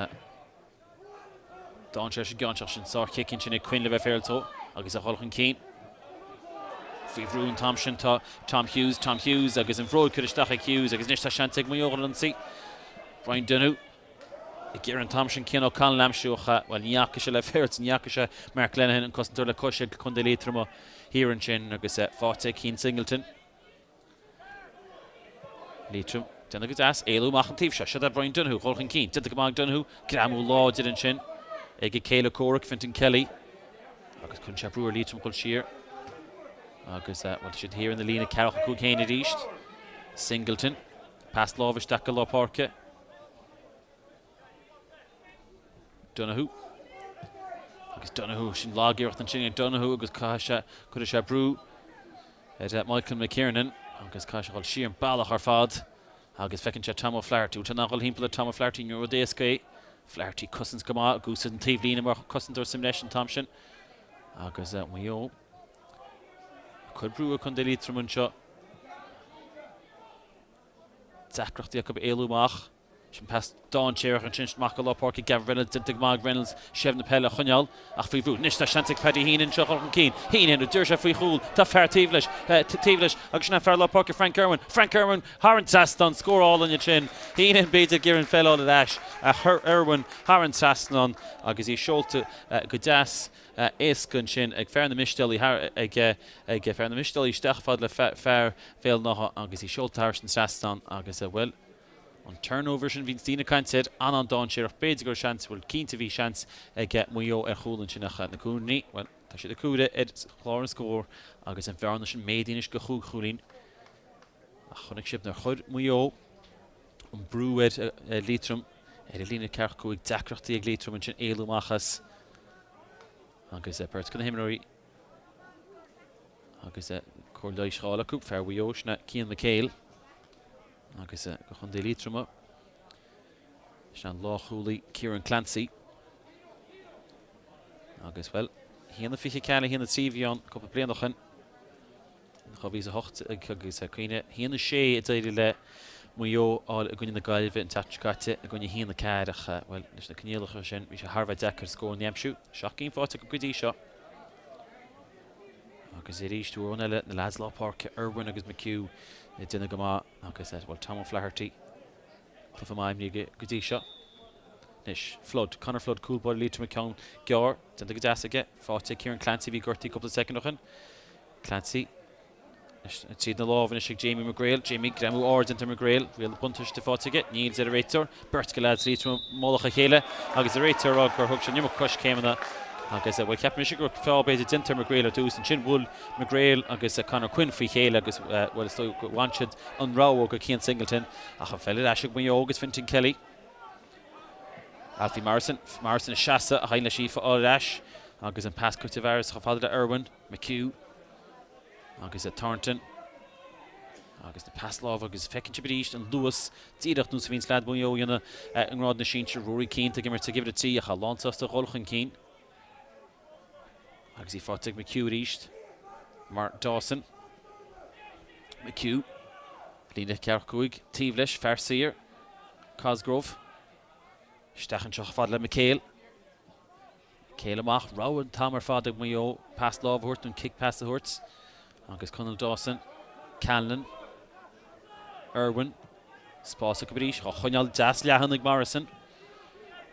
D'fhan sé leis an gceann seo sin sár-chic ansin ag Quinn le bheith féaráilte dó agus a dhul chun cinn. Faoi bhrú an t-am sin tá Tom Hughes, Tom Hughes agus an bhróg curtha isteach ag Hughes agus anois tá seans ag Maigh Eo dhul ar ionsaí. Brian Donoghue ag iarraidh an t-am sin Cian O'Connell a aimsiú ach, bhuel, ní fhaca sé le féaráilte, ní fhaca sé Mark Lenihan, an cosantóir le cois ag Contae Liatroma thiar ansin agus faighte ag Cian Singleton. Liatroim, déanta go deas, éalú amach an taobh seo. Siod é Brian Donoghue, dhul chun cinn. Déanta go maith ag Donoghue, greamú láidir ansin ag a céile comhraic, Fintan Kelly. Agus cuireann sé brú ar Liatroim dhul siar. Agus, bhuel, tá siad thiar ina líne 45 féin arís. Singleton, pas láimhe isteach go lár páirce. Donoghue. Agus Donoghue, sin lag-iarracht ansin ag Donoghue agus caithfidh sé, cuirfidh sé brú ar Michael McKiernan agus caithfidh sé dhul siar an bealach ar fad agus feiceann sé Tom O'Flaherty. Bhfuil sé in ann dhul thimpeall ar Tom O'Flaherty? Ní rud éasca é. Flaherty cosaint go maith ag úsáid an taobhlíne mar chosantóir sa mbreis an t-am sin agus Maigh Eo ag cur brú ar Contae Liatroma anseo. Deacrachtaí acu éalú amach. Sin pas dainséarach ansin amach go lár páirce Gavin Reynolds déanta go maith ag Reynolds seilbh na peile a choinneáil ach faoi bhrú. Anois tá seans ag Paddy Heenan seo dhul chun cinn. Heenan, d'éirigh sé faoi chúl. Tá fear taobh leis, taobh leis agus sin é fear lár páirce Frank Irwin. Frank Irwin thar an trasnán, scór álainn ansin. Heenan b'fhéidir ag iarraidh an pheil a fháil ar ais ach Irwin thar an trasnán agus í seolta go deas éasca ansin ag fear na Mistéalaí thar ag ag fear na Mistéalaí isteach fad le fear Bhéal an Átha agus í seolta thar an trasnán agus bhuel An turnover sin, bhí daoine ag caint air, an-an-dainséarach, b'fhéidir go raibh seans, bhuel cinnte bhí seans ag Maigh Eo ar chúl ansin ach na cúilíní, bhuel tá siad ag comhaireamh ar chlár an scóir agus an bhearna sin méadaithe anois go chúig chúilín. Ach chonaic sibh nuair chuir Maigh Eo an brú ar Liatroim ar a líne 45, deacrachtaí ag Liatroim ansin éalú amach as agus beirt de na himreoirí agus cóir leighis a fháil acu, fear Mhaigh Eo, sin é Cian McHale. Agus do Chontae Liatroma, sin an lánchúlaí Kieran Clancy. Agus, bhuel, 1-24, 1-3 a bhí ann cúpla bliain ó shin, in 2008 agus cuimhne, 1-6 a d'éirigh le Maigh Eo a fháil i gcoinne na Gaillimhe an tseachtain seo caite i gcoinne 1-4 ach, bhuel, leis na coinníollacha sin, bhí sé thar a bheith deacair scóranna a aimsiú. 7 gcinn faighte acu go dtí seo. Agus arís, uair amháin eile, na leaids lár páirce, Irwin agus McHugh, ag déanamh go maith agus, bhuel, Tom O'Flaherty, cluiche maith imrithe aige go dtí seo. Anois, Flood, Conor Flood, cúl báire Liatroma, ceann gearr, déanta go deas aige, faighte ag Kieran Clancy, a bhí gortaithe cúpla soicind ó shin. Clancy. Tríd na lámha anois ag Jamie McGrail. Jamie, greamú ard déanta ar McGrail. Bhfuil buntáiste faighte aige? Níl, deir an réiteoir. Beirt de leaids Liatroma i mullach a chéile agus an réiteoir ag rá gur thug sé an iomarca coiscéimeanna agus, bhuel, cheap mise go raibh feall b'fhéidir déanta ar McGrail ar dtús. Ansin bhuail McGrail agus Conor Quinn faoi chéile agus, bhuel, is dóigh gur bhain siad an rogha go Cian Singleton ach an pheil ar ais ag Maigh Eo agus Fintan Kelly. Alfie Morrison, Morrison ag seasamh ach éiríonn leis í a fháil ar ais agus an pas curtha i bhfearas chomh fada le Irwin. McHugh agus Thornton agus na pas láimhe agus feiceann sibh arís an luas díreach nós a bhíonns leaid Mhaigh Eo a dhéanamh i ngrád na sinsear. Ruairí Keane ag imirt ag uimhir 3 ach lánsásta dhul chun cinn agus í faighte ag McHugh arís mar Dawson. McHugh líne ceathracha 5 taobh leis, fear saor, Cosgrove isteach anseo chomh fada le McHale. McHale amach, rogha an t-am ar fad ag Maigh Eo pas láimhe a thabhairt nó an cic pas a thabhairt agus Conall Dawson, Callan, Irwin, spás acu arís, á choinneáil deas leathan ag Morrison.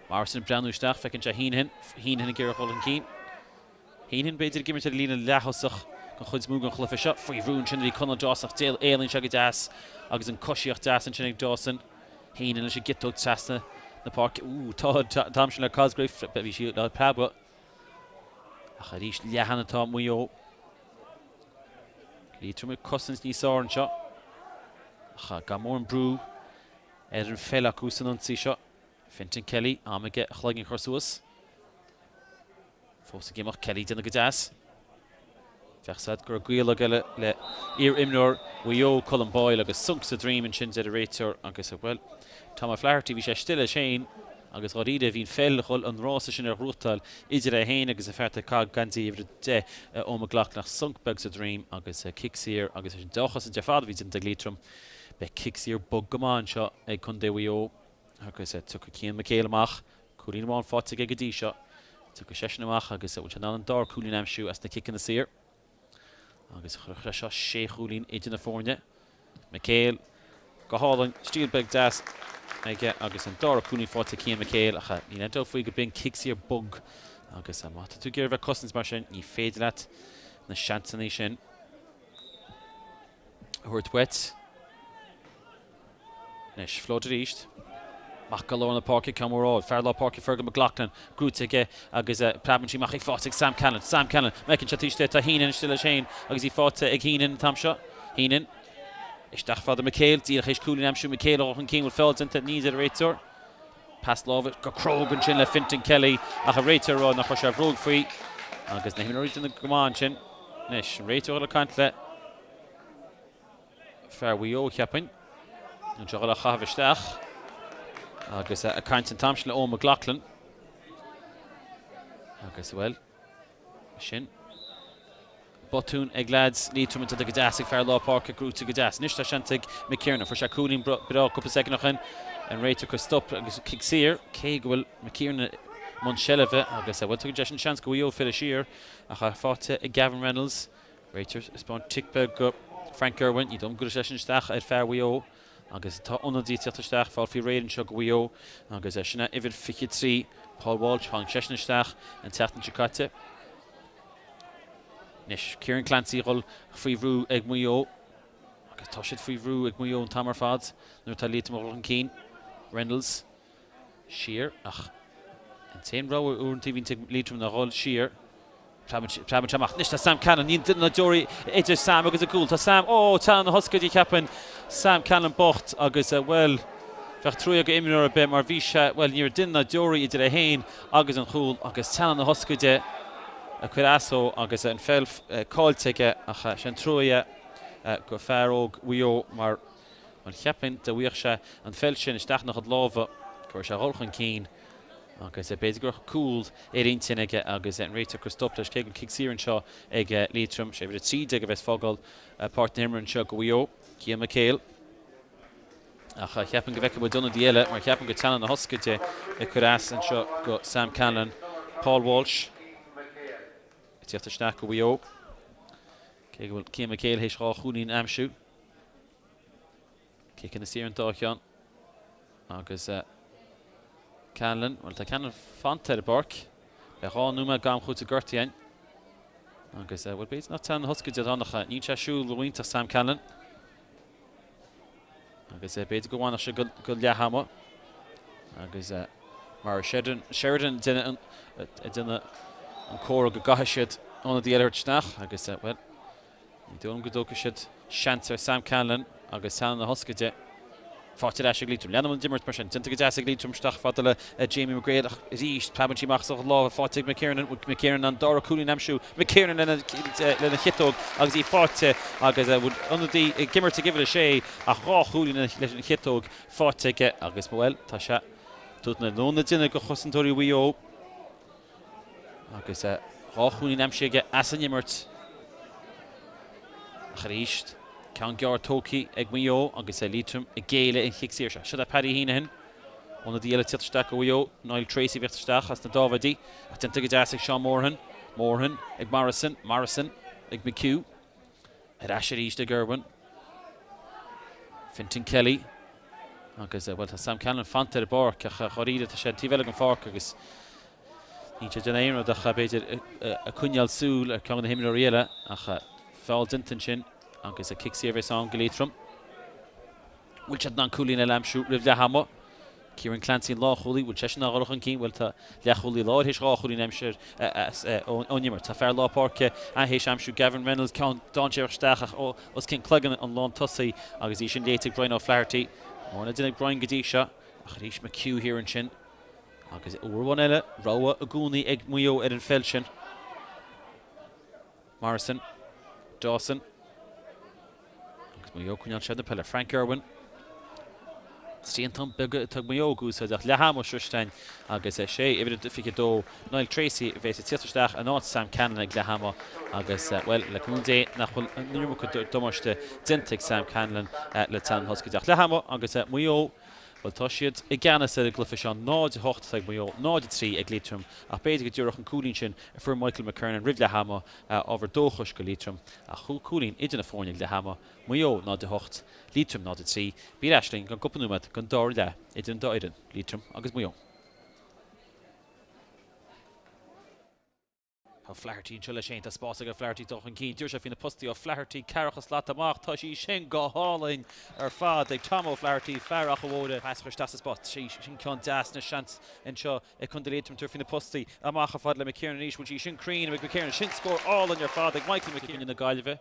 Morrison ag breathnú isteach, feiceann sé Heneghan, Heneghan ag iarraidh dul chun cinn. Heneghan b'fhéidir ag imirt ar an líne leath-thosach den chuid is mó den chluiche seo. Faoi bhrú ansin a bhí Conall Dawson ach d'éalaigh sé go deas agus an coisíocht deas ansin ag Dawson. Heneghan leis an gciotóg trasna na páirce. Ooh, tá an t-am sin le Cosgrave, bhí sí le preabadh. Ach arís leathan atá Maigh Eo. Liatroim ag cosaint níos fearr anseo. Ach gan mórán brú ar an pheil acu san ionsaí seo. Fintan Kelly, am aige a chloigeann a chur suas. Fós ag imeacht, Kelly déanamh go deas. Bheadh a fhios agat go raibh gaol aige le iar-imreoir Mhaigh Eo, Colm Boyle, agus sonc sa droim ansin deir an réiteoir agus, bhuel, Tom O'Flaherty, bhí sé istigh leis féin agus dháiríre bhí an pheil ag dhul an rása sin ar ghnóthachtáil idir é féin agus an fear atá ag caitheamh geansaí uimhir 10, Eoin McLaughlin, ach sonc beag sa droim agus cic saor agus leis an dea-chosaint ar fad a bhí déanta ag Liatroim, beidh cic saor bog go maith anseo ag contae Mhaigh Eo agus tiocfaidh Cian McHale amach. Cúilín amháin faighte aige go dtí seo. Tiocfaidh seisean amach agus bhfuil sé in ann an dara cúilín a aimsiú as na ciceanna saor. Agus chuirfeadh sé seo sé chúilín idir na foirne. McHale go hálainn, stíl beag deas aige agus an dara cúilín faighte ag Cian McHale ach níl aon dabht faoi go b'in cic saor bog agus má tá tú ag iarraidh bheith ag cosaint mar sin ní féidir leat na seansanna sin a thabhairt uait. Anois, Flood arís. Amach go lár na páirce, ceann mór ard. Fear lár páirce Fergal McLaughlin gnóite aige agus preabann sí amach í faighte ag Sam Callan. Sam Callan, feiceann sé taobh istigh, tá Heenan istigh leis féin agus í faighte ag Heenan an t-am seo. Heenan isteach fada McHale, díreach théis cúilín a aimsiú McHale a dhul chun cinn, bhfuil feall déanta, níl deir an réiteoir. Pas láimhe go cróga ansin le Fintan Kelly ach an réiteoir ag rá nach raibh sé a bhróg faoi agus na himreoirí ag déanamh go maith ansin. Anois, an réiteoir ag caint le. Fear Mhaigh Eo, cheapfainn. Anseo dhul á chaitheamh isteach. Agus ag caint an t-am sin le Eoin McLaughlin. Agus, bhuel, sin botún ag leaids Liatroma déanta go deas ag fear lár páirce gnóite go deas. Anois tá seans ag McKiernan. Fuair sé cúilín breá cúpla soicind ó shin. An réiteoir ag cur stop agus cic saor. Cé go bhfuil McKiernan i mbun seilbhe agus, bhuel, tugann sé sin seans go Mhaigh Eo filleadh siar ach faighte ag Gavin Reynolds. Réiteoir ag 'spáint tic beag go Frank Irwin. Ní dóigh liom go gcuirfidh seisean isteach ar fear Mhaigh Eo agus tá ionadaí ag teacht isteach, fáil faoi réir anseo go Mhaigh Eo agus sin é uimhir 23, Paul Walsh. Tháinig seisean isteach an tseachtain seo caite. Anois Kieran Clancy ag dhul faoi bhrú ag Maigh Eo agus tá siad faoi bhrú ag Maigh Eo an t-am ar fad nuair atá Liatroim ag dhul chun cinn. Reynolds siar ach an t-aon rogha uaireanta a bhíonn ag Liatroim ná dhul siar. Preabann sé amach. Anois tá Sam Callan. Níl duine ná deoraí idir Sam agus an gcúl. Tá Sam, ó, teannán na hioscaide, cheapfainn. Sam Callan bocht agus, bhuel, bheadh trua ag imreoir ar bith mar bhí sé, bhuel, ní raibh duine ná deoraí idir é féin agus an chúl agus teannán na hioscaide ag cur as dó agus an pheil caillte aige ach sin trua go fear óg Mhaigh Eo mar, bhuel, cheapfainn dá bhfaigheadh sé an pheil sin isteach ina chuid lámha go raibh sé a dhul chun cinn. Agus b'fhéidir go raibh cúl ar intinn aige agus an réiteoir ag cur stop leis, cé go bhfuil cic saor anseo ag Liatroim. Sé uimhir 13 a bheas ag fágáil páirc na himeartha anseo go Mhaigh Eo, Cian McHale. Ach cheapfainn go bhfeicfidh muid ionadaí eile mar cheapfainn go teannán na hoscaide ag cur as anseo go Sam Conlon. Paul Walsh ag tíocht isteach go Mhaigh Eo. Cé go bhfuil Cian McHale théis 2 chúilín a aimsiú. Ciceanna saora an dá cheann. Agus Conlon, bhuel tá Conlon fanta ar an bpáirc. Beidh 2 nóiméad d'am chúitimh gortaithe againn. Agus bhuel b'fhéidir nach teannán na hoscaide atá ann ach níl sé ag siúl ró-iontach Sam Conlon. Agus b'fhéidir go bhfanfadh sé go leath ama. Agus Maurice Sheridan, Sheridan ag déanamh an comhartha go gcaithfidh siad ionadaí eile a thabhairt isteach agus, bhuel, ní dóigh liom go dtógfaidh siad seans ar Sam Conlon agus teannán na hoscaide faighte ar ais ag Liatroim. Leanann an imirt mar sin. Déanta go deas ag Liatroim isteach fada le Jamie McGrail ach arís preabann sí amach as a lámha faighte ag McKiernan. McKiernan an dara cúilín a aimsiú. McKiernan lena chiotóg agus í faighte agus ionadaí ag imirt ag uimhir 6 ach 2 chúilín leis an chiotóg faighte aige agus, bhuel, tá sé ag tabhairt lón na tine do chosantóirí Mhaigh Eo agus 2 chúilín aimsithe aige as an imirt. Ach arís, ceann gearr tógtha ag Maigh Eo agus Liatroim ag géilleadh an chic saor seo. Seo é Paddy Heneghan. Ionadaí eile ag tíocht isteach do Mhaigh Eo, Niall Tracey ag tíocht isteach as na Dáibhéidí, ach déanta go deas ag Seán Moran. Moran ag Morrison, Morrison ag McHugh. Ar ais arís ag Irwin. Fintan Kelly. Agus, bhuel, tá Sam Conlon fanta ar an bpáirc ach dháiríre tá sé an taobh eile den pháirc agus níl sé ag déanamh aon rud ach b'fhéidir ag coinneáil súil ar ceann de na himreoirí eile ach feall déanta ansin agus cic saor a bheas ann go Liatroim. Bhfuil siad in ann cúilín eile a aimsiú roimh leath ama? Kieran Clancy an lánchúlaí, bhfuil seisean in ann dul chun cinn? Bhuel, tá leathchúlaí láir théis 2 chúilín a aimsiú ón imirt. Tá fear lár páirce théis aimsiú Gavin Reynolds, ceann dainséarach isteach ach os cionn cloigeann an lántosaí agus í sin léite ag Brian O'Flaherty. Mórán le déanamh ag Brian go dtí seo ach arís McHugh thiar ansin agus uair amháin eile, rogha i gcónaí ag Maigh Eo ar an pheil sin. Morrison, Dawson agus Maigh Eo coinneáil seilbh na peile. Frank Irwin. Triantán beag atá ag Maigh Eo ag úsáid ach leath ama sroiste againn agus sé uimhir 22 Niall Tracey a bheas ag tíocht isteach in áit Sam Conlon ag leath ama agus, bhuel, le cúnamh Dé nach bhfuil an iomarca damáiste déanta ag Sam Conlon le teannán na hoscaide. Ach leath ama agus Maigh Eo, bhuel, tá siad i gceannas ar an gcluiche seo. 0-8 atá ag Maigh Eo, 0-3 ag Liatroim ach b'fhéidir go dtabharfadh an cúilín sin a fuair Michael McKernan roimh leath ama ábhar dóchais go Liatroim ach cúilín idir na foirne ag leath ama, Maigh Eo 0-8, Liatroim 0-3. Bí ar ais linn i gceann cúpla nóiméad don dara leath idir an dá fhoireann, Liatroim agus Maigh Eo. Tá Flaherty anseo leis féin. Tá spás ag Flaherty dul chun cinn. D'iarr sé faoi na postaí O'Flaherty, ceathracha slat amach. Tá sí sin go hálainn ar fad ag Tom O'Flaherty, fear Achadh Mhóire. Pas a chur isteach sa spás. Sin ceann deas na seans anseo ag Contae Liatroim tabhairt faoi na postaí. Amach ar fad le McKiernan arís. Bhfuil sí sin cruinn ag McKiernan? Sin scór álainn ar fad ag Michael McKiernan na Gaillimhe.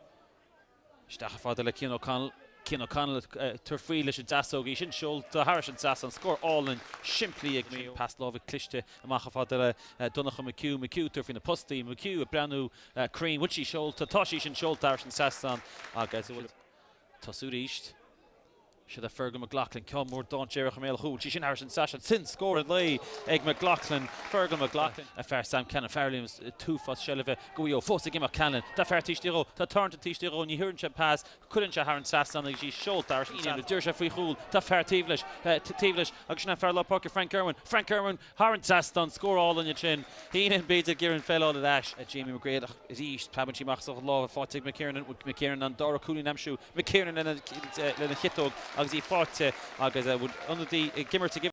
Isteach ar fad le Cian O'Connell. Cian O'Connell ag tabhairt faoi leis an deasóg. Í sin seolta thairis an trasnán. Scór álainn simplí ag Maigh Eo. Pas láimhe cliste amach ar fad le Donncha McHugh. McHugh ag tabhairt faoi na postaí. McHugh ag breathnú cruinn. Bhfuil sí seolta? Tá sí sin seolta thairis an trasnán agus tosú arís. Seo é Fergal McLaughlin, ceann mór dainséarach i mbéal an chúil. Sí sin thairis an trasnán. Sin scór an lae ag McLaughlin, Fergal McLaughlin. A fear Sam Cannon, fear Williams, t-uafás seilbhe go Mhaigh Eo. Fós ag imeacht Cannon. Tá fear taobh istigh dhó. Tá Thornton taobh istigh dhó. Ní thabharann sé an pas. Cuireann sé thar an trasnán agus í seolta thairis an trasnán. D'iarr sé faoi chúl. Tá fear taobh leis. Taobh leis. Agus sin é fear lár páirce Frank Irwin. Frank Irwin thar an trasnán. Scór álainn ansin. Heenan, b'fhéidir, ag iarraidh an pheil a fháil ar ais. Jamie McGrail ach arís preabann sí amach as a lámha faighte ag McKiernan. McKiernan an dara cúilín a aimsiú. McKiernan lena chiotóg agus í faighte agus ionadaí ag imirt ag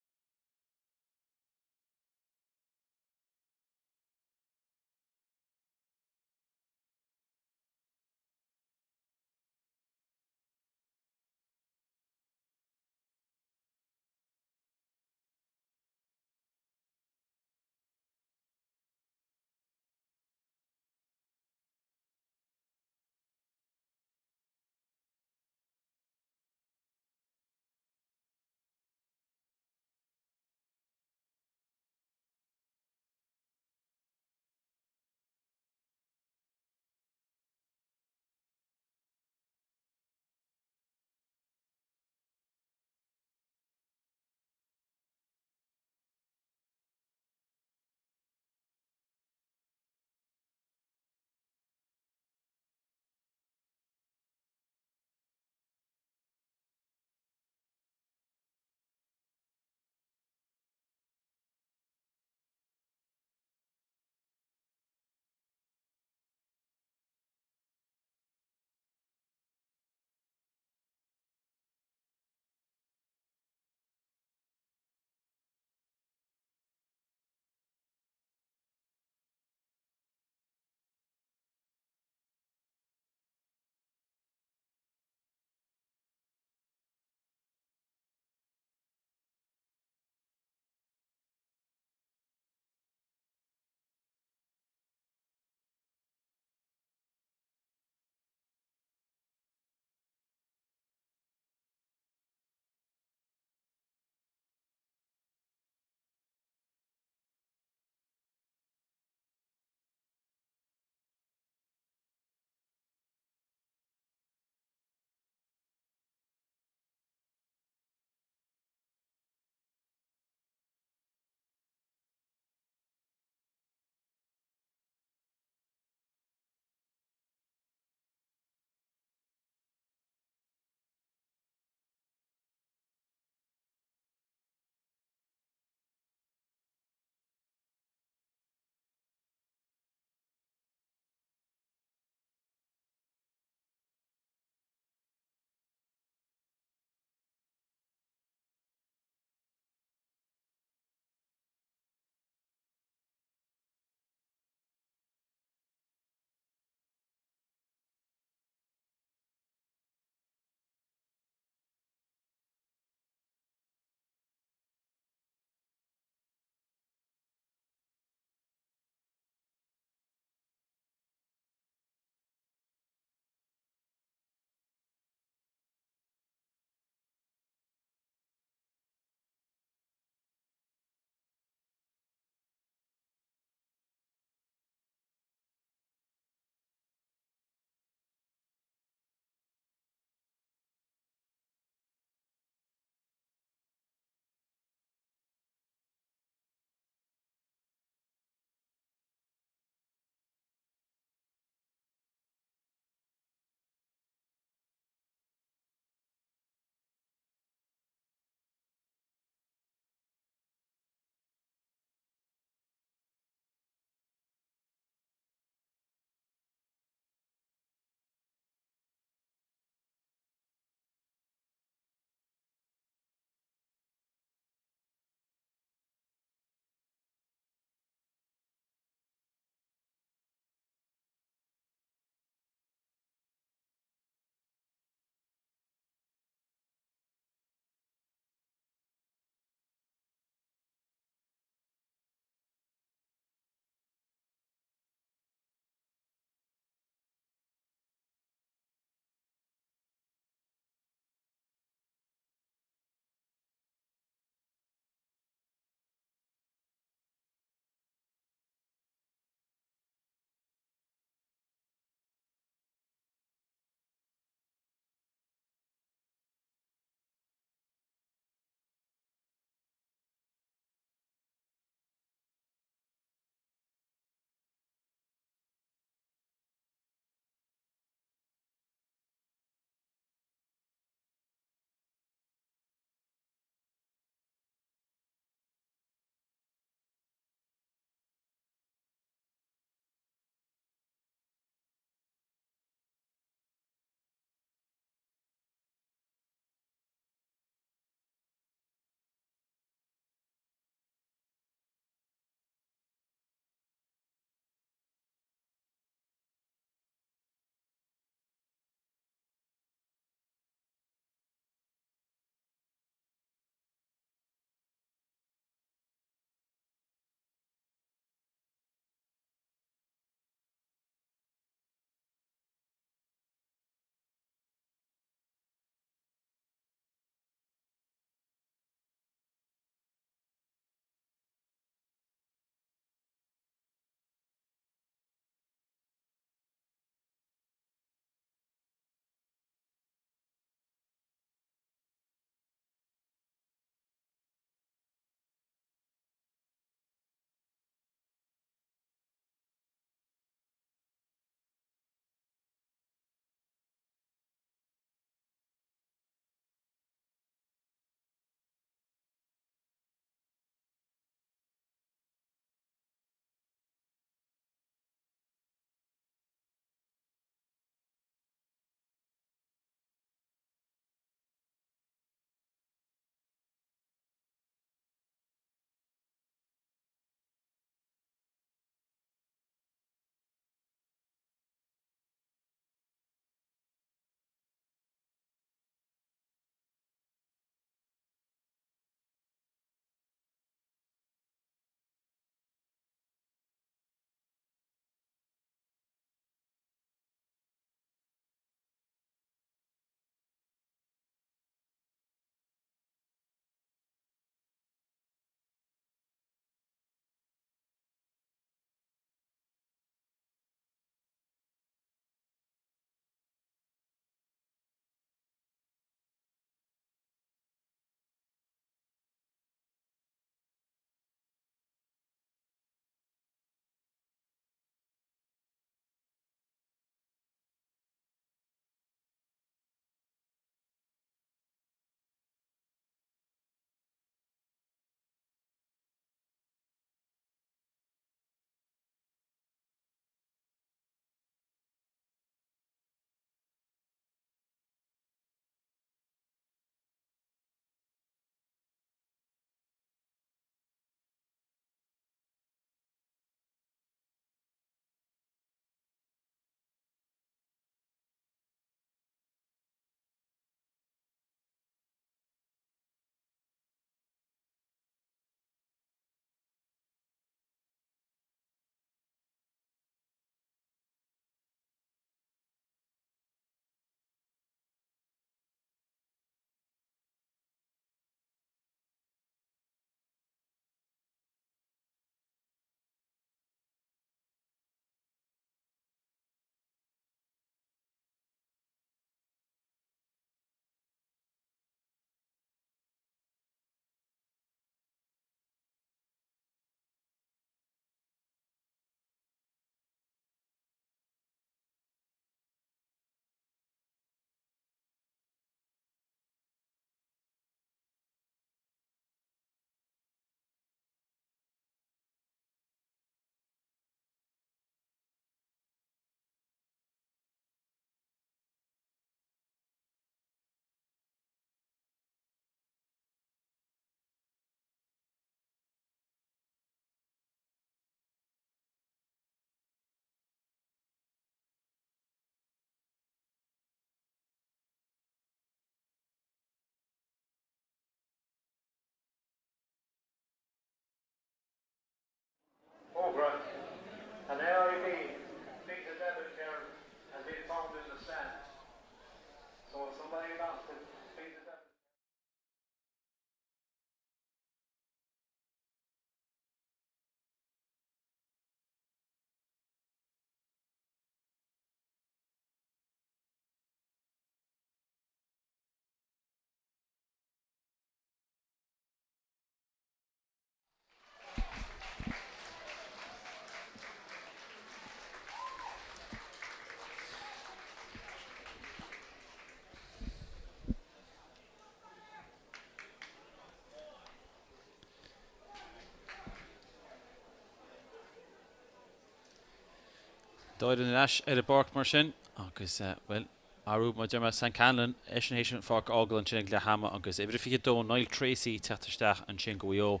Dá fhoireann ar ais ar an bpáirc mar sin agus, bhuel, athrú mar a deir mé, Seán Conlon, eisean théis an pháirc a fhágáil ansin ag leath ama agus uimhir a 22, Niall Tracey, ag teacht isteach ansin go Mhaigh Eo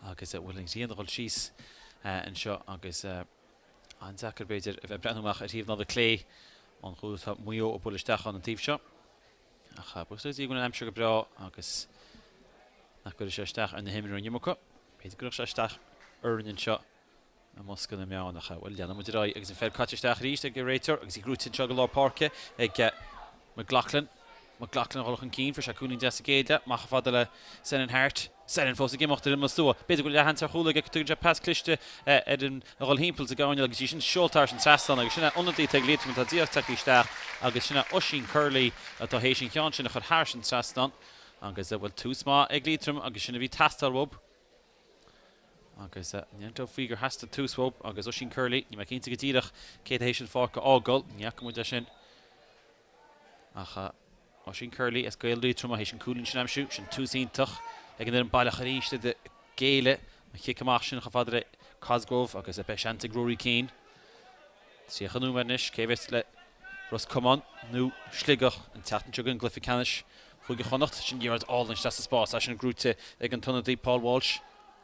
agus, bhuel, an ghrian ag dul síos anseo agus an-deacair, b'fhéidir, a bheith ag breathnú amach ar thaobh na láimhe clé ón chúl atá Maigh Eo ag bualadh isteach ann an taobh seo. Ach buíochas le Dia go bhfuil an aimsir go breá agus nach gcuirfidh sé isteach ar na himreoirí an iomarca. B'fhéidir go gcuirfeadh sé isteach orainn anseo i mbosca na meán ach, bhuel, leanann muid ar aghaidh agus an pheil caite isteach arís ag an réiteoir agus í gnóite anseo go lár páirce ag McLaughlin. McLaughlin a dhul chun cinn, fuair sé cúilín deas sa gcéad leath, amach chomh fada le Senan Harte. Senan fós ag imeacht ar imeall na slua. B'fhéidir go bhfuil leathsheans ar chúl aige, tugann sé pas cliste ar an a dhul thimpeall sa gcoirnéal agus í sin seolta thar an trasnán agus sin é ionadaí atá ag Liatroim atá díreach tagtha isteach agus sin é Oisín Curley atá théis an ceann sin a chur thar an trasnán agus, bhuel, tús maith ag Liatroim agus sin a bhí ag teastáil uathu. Agus ní aontóinn faoi gur theastaigh tús uathu agus Oisín Curley, níl mé cinnte go díreach cé atá théis an pháirc a fhágáil, ní fhaca muid é sin. Ach Oisín Curley as Gaeil Liatroma théis an cúilín sin a aimsiú, sin tús iontach ag an fhoireann baile ach arís iad ag géilleadh an chic amach sin chomh fada le Cosgrove agus beidh seans ag Rory Keane. 30 nóiméad anois, cé a bheas le Ros Comáin nó Sligeach an tseachtain seo chugainn i gcluiche ceannais Chúige Chonnacht. Sin liathróid álainn isteach sa spás, é sin gnóite ag an t-ionadaí Paul Walsh.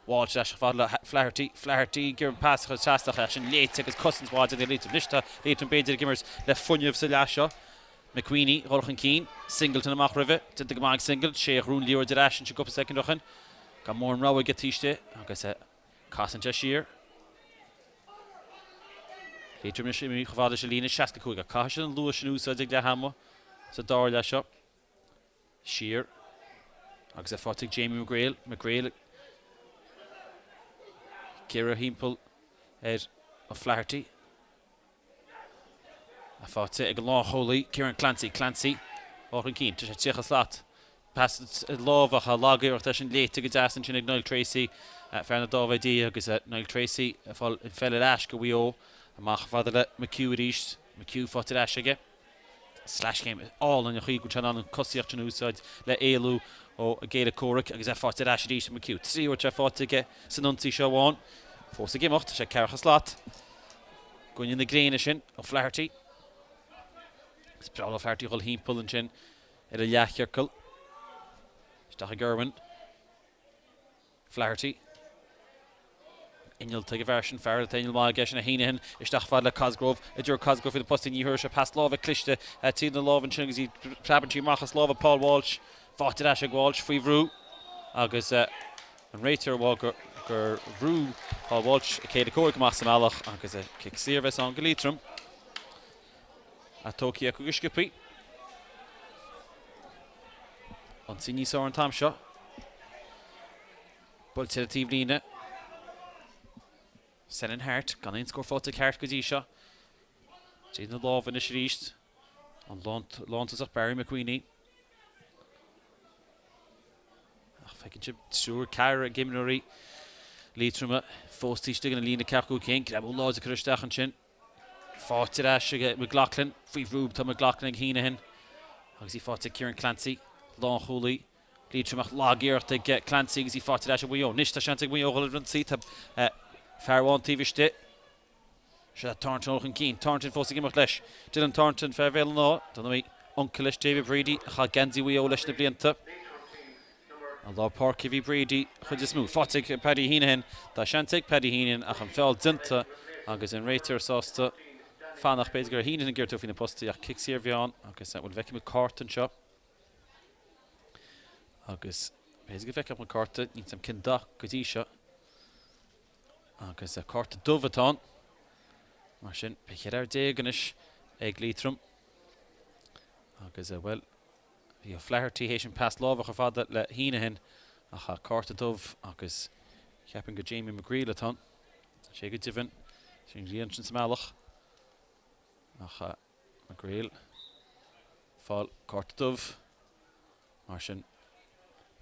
Walsh ar ais chomh fada le Flaherty. Flaherty ag iarraidh an pas a chur trasna ach é sin léite agus cosaint mhaith déanta ag Liatroim. Anois tá Liatroim b'fhéidir ag imirt le fuinneamh sa leath seo. McWeeney ag dul chun cinn. Singleton amach roimhe. Déanta go maith ag Singleton. Sé a ghnóthaigh an liathróid ar ais ansin cúpla soicind ó shin. Gan mórán rogha aige taobh istigh agus casann sé siar. Liatroim anois imithe chomh fada leis an líne 65 ach caithfidh siad an luas sin a úsáid ag leath ama sa dara leath seo. Siar agus é faighte ag Jamie McGrail. McGrail ag iarraidh thimpeall ar O'Flaherty. É faighte ag an lánchúlaí, Kieran Clancy. Clancy dul chun cinn. Tá sé 30 slat. Pas láimhe ach lagiarracht é sin léite go deas ansin ag Niall Tracey, fear na Dáibhéidí agus Niall Tracey ag fáil an pheil ar ais go Mhaigh Eo. Amach fada le McHugh arís. McHugh faighte ar ais aige. Sleaschéim álainn an chaoi go bhfuil sé in ann an cosaíocht sin a úsáid le éalú ó a gcéile comhraic agus é faighte ar ais arís ag McHugh. Tríú huair atá faighte aige san ionsaí seo amháin. Fós ag imeacht, tá sé ceathracha slat i gcoinne na gréine sin O'Flaherty. Is breá le O'Flaherty a dhul thimpeall ansin ar an leathchiorcal. Isteach ag Irwin. Flaherty. Innealta ag an bhfear sin, fear atá inneall maith aige sin a Heneghan isteach fad le Cosgrove. Idir Cosgrove faoi na postaí ní thabharfaidh sé pas láimhe cliste tríd na lámha ansin agus í preabann sí amach as lámha Paul Walsh. Faighte ar ais ag Walsh faoi bhrú agus an réiteoir a rá gur bhrú Paul Walsh a chéile comhraic amach sa mbealach agus cic saor a bheas ann go Liatroim. Atógtha acu go sciobthaí. Ionsaí níos fearr an t-am seo. Buailte ar an taobhlíne. Senan Harte, gan aon scór faighte ag Harte go dtí seo. Tríd na lámha anois arís. An lántosach Barry McWeeney. Ach feiceann sibh triúr ceathrar d'imreoirí Liatroma fós taobh istigh den líne 45 céim. Greamú láidir curtha isteach ansin. Faighte ar ais ag McLaughlin. Faoi bhrú tá McLaughlin ag Heneghan agus í faighte ag Kieran Clancy. Lánchúlaí Liatroim ach lag-iarracht ag Clancy agus í faighte ar ais ag Maigh Eo. Anois tá seans ag Maigh Eo dhul ar ionsaí. Tá fear amháin taobh istigh. Seo Thornton chun cinn. Thornton fós ag imeacht leis. Dylan Thornton, fear Bhéal an Átha. Dar ndóigh, uncail leis David Brady a chaith geansaí Mhaigh Eo leis na blianta. I lár páirce a bhí Brady an chuid is mó. Faighte ag Paddy Heneghan. Tá seans ag Paddy Heneghan ach an feall déanta agus an réiteoir sásta fanacht. B'fhéidir go raibh Heneghan ag iarraidh tabhairt faoi na postaí ach cic saor a bhí ann agus bhuel feicfidh muid cárta anseo agus b'fhéidir go bhfeicfeadh muid cárta, níl 's a'm cén dath go dtí seo agus cárta dubh atá ann. Mar sin beidh 14 fhear anois ag Liatroim agus bhuel Bhí O'Flaherty théis an pas láimhe a chur fada le Heneghan ach cárta dubh agus cheapfainn go Jamie McGreal atá ann. Sé go deimhin, sin an ghrian sin sa mbealach ach McGreal fáil cárta dubh. Mar sin,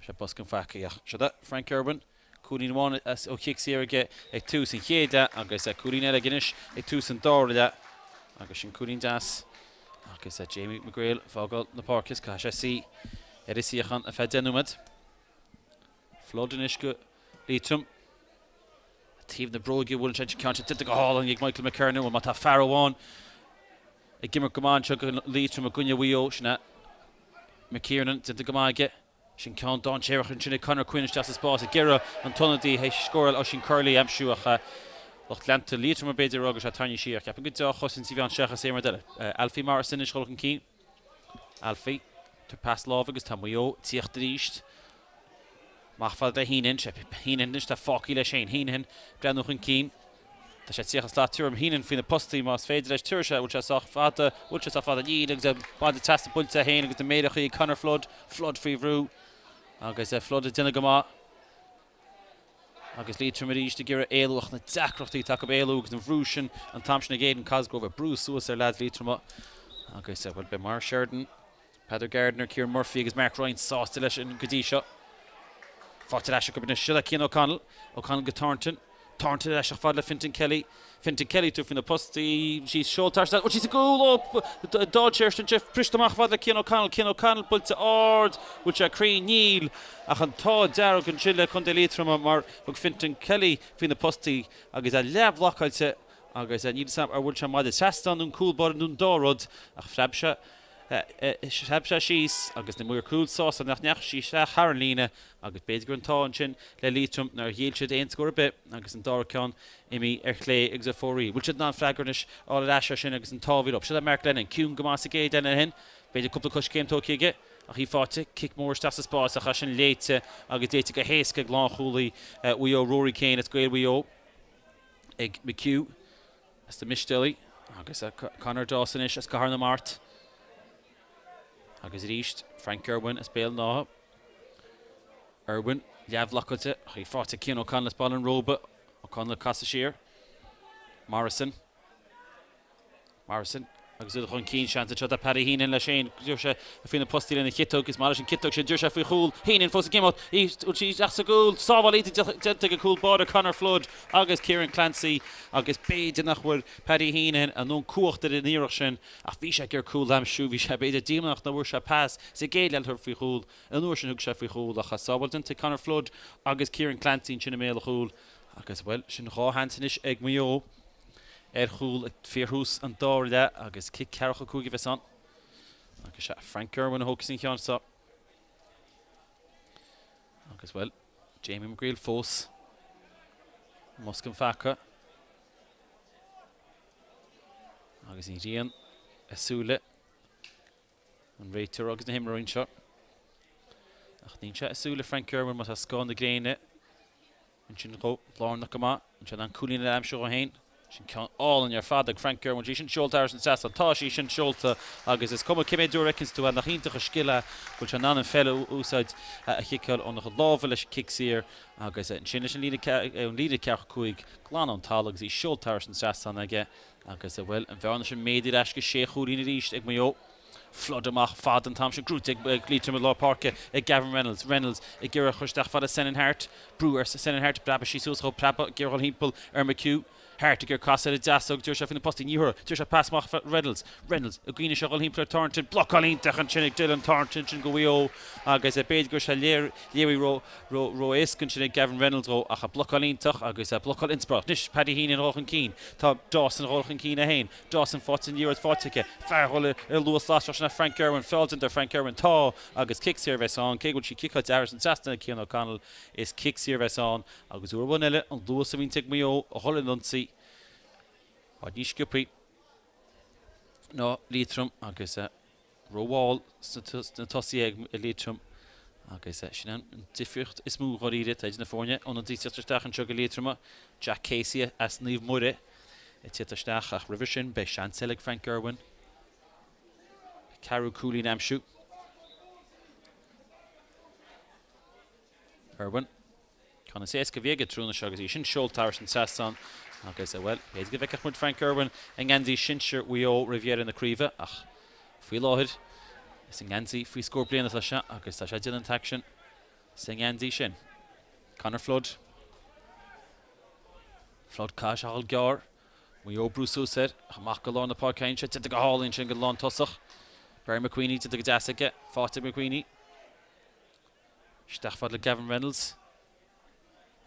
sé bosca an pheacaí ach seo é Frank Irwin. Cúilín amháin ó chic saor aige ag tús an chéad leath agus cúilín eile aige anois ag tús an dara leath agus sin cúilín deas agus Jamie McGrail ag fágáil na páirce is caithfidh sé suí ar a suíochán ar feadh 10 nóiméad. Flood anois go Liatroim. Taobh na bróige a bhuaileann sé an ceann sin déanta go hálainn ag Michael McKernan. Bhuel má tá fear amháin ag imirt go maith anseo do Liatroim i gcoinne Mhaigh Eo, sin é McKiernan, déanta go maith aige. Sin ceann dainséarach ansin ag Conor Quinn isteach sa spás ag iarraidh an t-ionadaí théis scóráil Oisín Curley a aimsiú ach lucht leanta Liatroma b'fhéidir a rá go raibh sé tarraingthe siar. Ceapaim gur deá-chosaint a bhí ann seachas aon rud eile. Alfie Morrison anois dul chun cinn. Alfie, tabhair pas láimhe agus tá Maigh Eo ag tíocht arís. Amach fada le Heneghan, sé Heneghan anois atá fágtha leis féin. Heneghan, breathnú chun cinn. Tá sé ag tíocht as slat tirim. Heneghan faoi na postaí más féidir leis. Tabharfaidh sé, bhfuil sé sách fada, bhfuil sé sách fada? Níl agus é maide trasna buailte é féin agus na méarachaí ag Conor Flood. Flood faoi bhrú agus Flood ag déanamh go maith. Agus Liatroim arís ag iarraidh éalú ach na deacrachtaí atá acu éalú agus an bhrú sin an t-am sin ag Aidan Cosgrove ag brú suas ar leaids Liatroma agus, bhuel, beidh Maurice Sheridan, Peadar Gardiner, Kieran Murphy agus Mark Ryan sásta leis sin go dtí seo. Faighte ar ais acu anois. Seo le Cian O'Connell. O'Connell go Thornton. Thornton ar ais chomh fada le Fintan Kelly. Fintan Kelly tú faoi na postaí. Sí seolta thar Bhfuil sí sa gcúl? Ó! Dainséar sin sé briste amach chomh fada le Cian O'Connell. Cian O'Connell buailte ard. Bhfuil sé cruinn? Níl. Ach an t-ádh dearg ansin le Contae Liatroma mar thug Fintan Kelly faoi na postaí agus é leathbhlocáilte agus níl 'fhios a'm ar bhuail sé an maide trasnán nó an cúl báire nó an dá rud ach phreab sé Phreab sé síos agus na maoir cúil sásta nach ndeachaigh sí isteach thar an líne agus b'fhéidir go raibh an t-ádh ansin le Liatroim nár ghéill siad aon scór ar bith agus an dara ceann imithe ar chlé agus ar fóraoil. Bhfuil siad in ann freagra anois a fháil ar ais air sin agus an t-ádh a bhí leo. Seo le Mark Lennon, ciúin go maith sa gcéad leath ó shin, b'fhéidir cúpla coiscéim tógtha aige ach í faighte, cic mór isteach sa spás ach é sin léite agus léite go héasca ag lánchúlaí Mhaigh Eo, Rory Kane as Gaeil Mhaigh Eo ag McHugh. As na Mistéalaigh agus Conor Dawson anois as Cathair na Mart. Agus arís Frank Irwin as Béal an Átha. Irwin leathbhlocáilte ach í faighte ag Cian O'Connell as Baile an Róba. O'Connell ag casadh siar. Morrison. Morrison agus iad chun cinn, seans anseo do Paddy Heneghan leis féin. D'iarr sé faoi na postaí lena chiotóg. Is maith leis an chiotóg sin. D'iarr sé faoi chúl. Heneghan fós ag imeacht. Í bhfuil sí isteach sa gcúl. Sábháil iontach déanta ag an cúl báire Conor Flood agus Kieran Clancy agus b'fhéidir nach bhfuair Paddy Heneghan a ndóthain cumhacht ar an iarracht sin ach bhí sé ag iarraidh cúl a aimsiú. Bhí sé b'fhéidir díomách nach bhfuair sé pas sa gcéad leath le tabhairt faoi chúl. An uair sin thug sé faoi chúl ach sábháil déanta ag Conor Flood agus Kieran Clancy ansin i mbéal an chúil agus, bhuel, sin 2 sheans anois ag Maigh Eo. ar chúl ag fíorthús an dara leath agus cic ceathracha 5 a bheas ann. Agus sea, Frank Irwin a thógfas an ceann seo. Agus, bhuel, Jamie McGreal fós i mbosca an pheaca. Agus an ghrian i súile an réiteora agus na himreoirí anseo. Ach níl sé i súile Frank Irwin má tá scáth na gréine ansin dhó, lárnach go maith. Ansin an cúilín eile a aimsiú dhó féin. Sin ceann álainn ar fad ag Frank Irwin. Sí sin seolta thar an trasnán. Tá sí sin seolta agus is cuma cé mhéad uair a fheiceanns tú é, nach iontach an scil é go bhfuil sé in ann an pheil a úsáid a chiceáil óna chuid lámha leis an cic saor agus ansin leis an líne ón líne ceathracha 5 glan ón talamh agus í seolta thar an trasnán aige. Agus, bhuel, an bhearna sin méadaithe ar ais go sé chúilín arís ag Maigh Eo. Flood amach fada an t-am sin, gnóthaithe ag Liatroim i lár páirce ag Gavin Reynolds. Reynolds ag iarraidh a chur isteach fada Senan Harte. Brú ar Senan Harte, preabadh sí suas dhó, preabadh, ag iarraidh dhul thimpeall ar McHugh. Harte ag iarraidh casadh ar an deasóg, d'iarr sé faoi na postaí, ní thabharfaidh. D'iarr sé pas amach Reynolds. Reynolds ag cuimhneamh sé dhul thimpeall ar Thornton. Blocáil iontach ansin ag Dylan Thornton ansin do Mhaigh Eo agus b'fhéidir go raibh sé léirithe ró-éasca ansin ag Gavin Reynolds dhó ach blocáil iontach agus blocáil inspioráideach. Anois Paddy Heneghan ag dul chun cinn. Tá Dawson ag dul chun cinn é féin. Dawson faighte an liathróid faighte aige. Fear ag dul ar luas lasrach sin é Frank Irwin. Feall déanta ar Frank Irwin. Tá agus cic saor a bheas ann. Cé go bhfuil sí ciceáilte thar an trasnán ag Cian O'Connell is cic saor a bheas ann agus uair amháin eile an luas a bhíonns ag Maigh Eo a dhul in ionsaí i bhfad níos sciobthaí ná Liatroim agus rómhall sna tosaithe ag Liatroim agus sin an difríocht is mó dháiríre atá idir na foirne. Ionadaí ag tíocht isteach anseo do Liatroim, Jack Casey as Naomh Muire ag tíocht isteach ach roimhe sin beidh seans eile ag Frank Irwin ceathrú cúilín a aimsiú. Irwin. Ceann is éasca a bhí aige tráthnóna seo agus í sin seolta thar an trasnán agus, bhuel, b'fhéidir go bhfeicfeadh muid Frank Irwin i ngeansaí sinsir Mhaigh Eo roimh dheireadh na craoibhe ach faoi láthair is i ngeansaí faoi scór bliana atá sé agus tá sé ag déanamh an t-aicsean sa ngeansaí sin. Conor Flood. Flood caithfidh sé a dhul gearr. Maigh Eo ag brú suas air ach amach go lár na páirce ansin. Déanta go hálainn ansin go lántosach. Barry McWeeney déanta go deas aige. Faighte ag McWeeney. Isteach fad le Gavin Reynolds.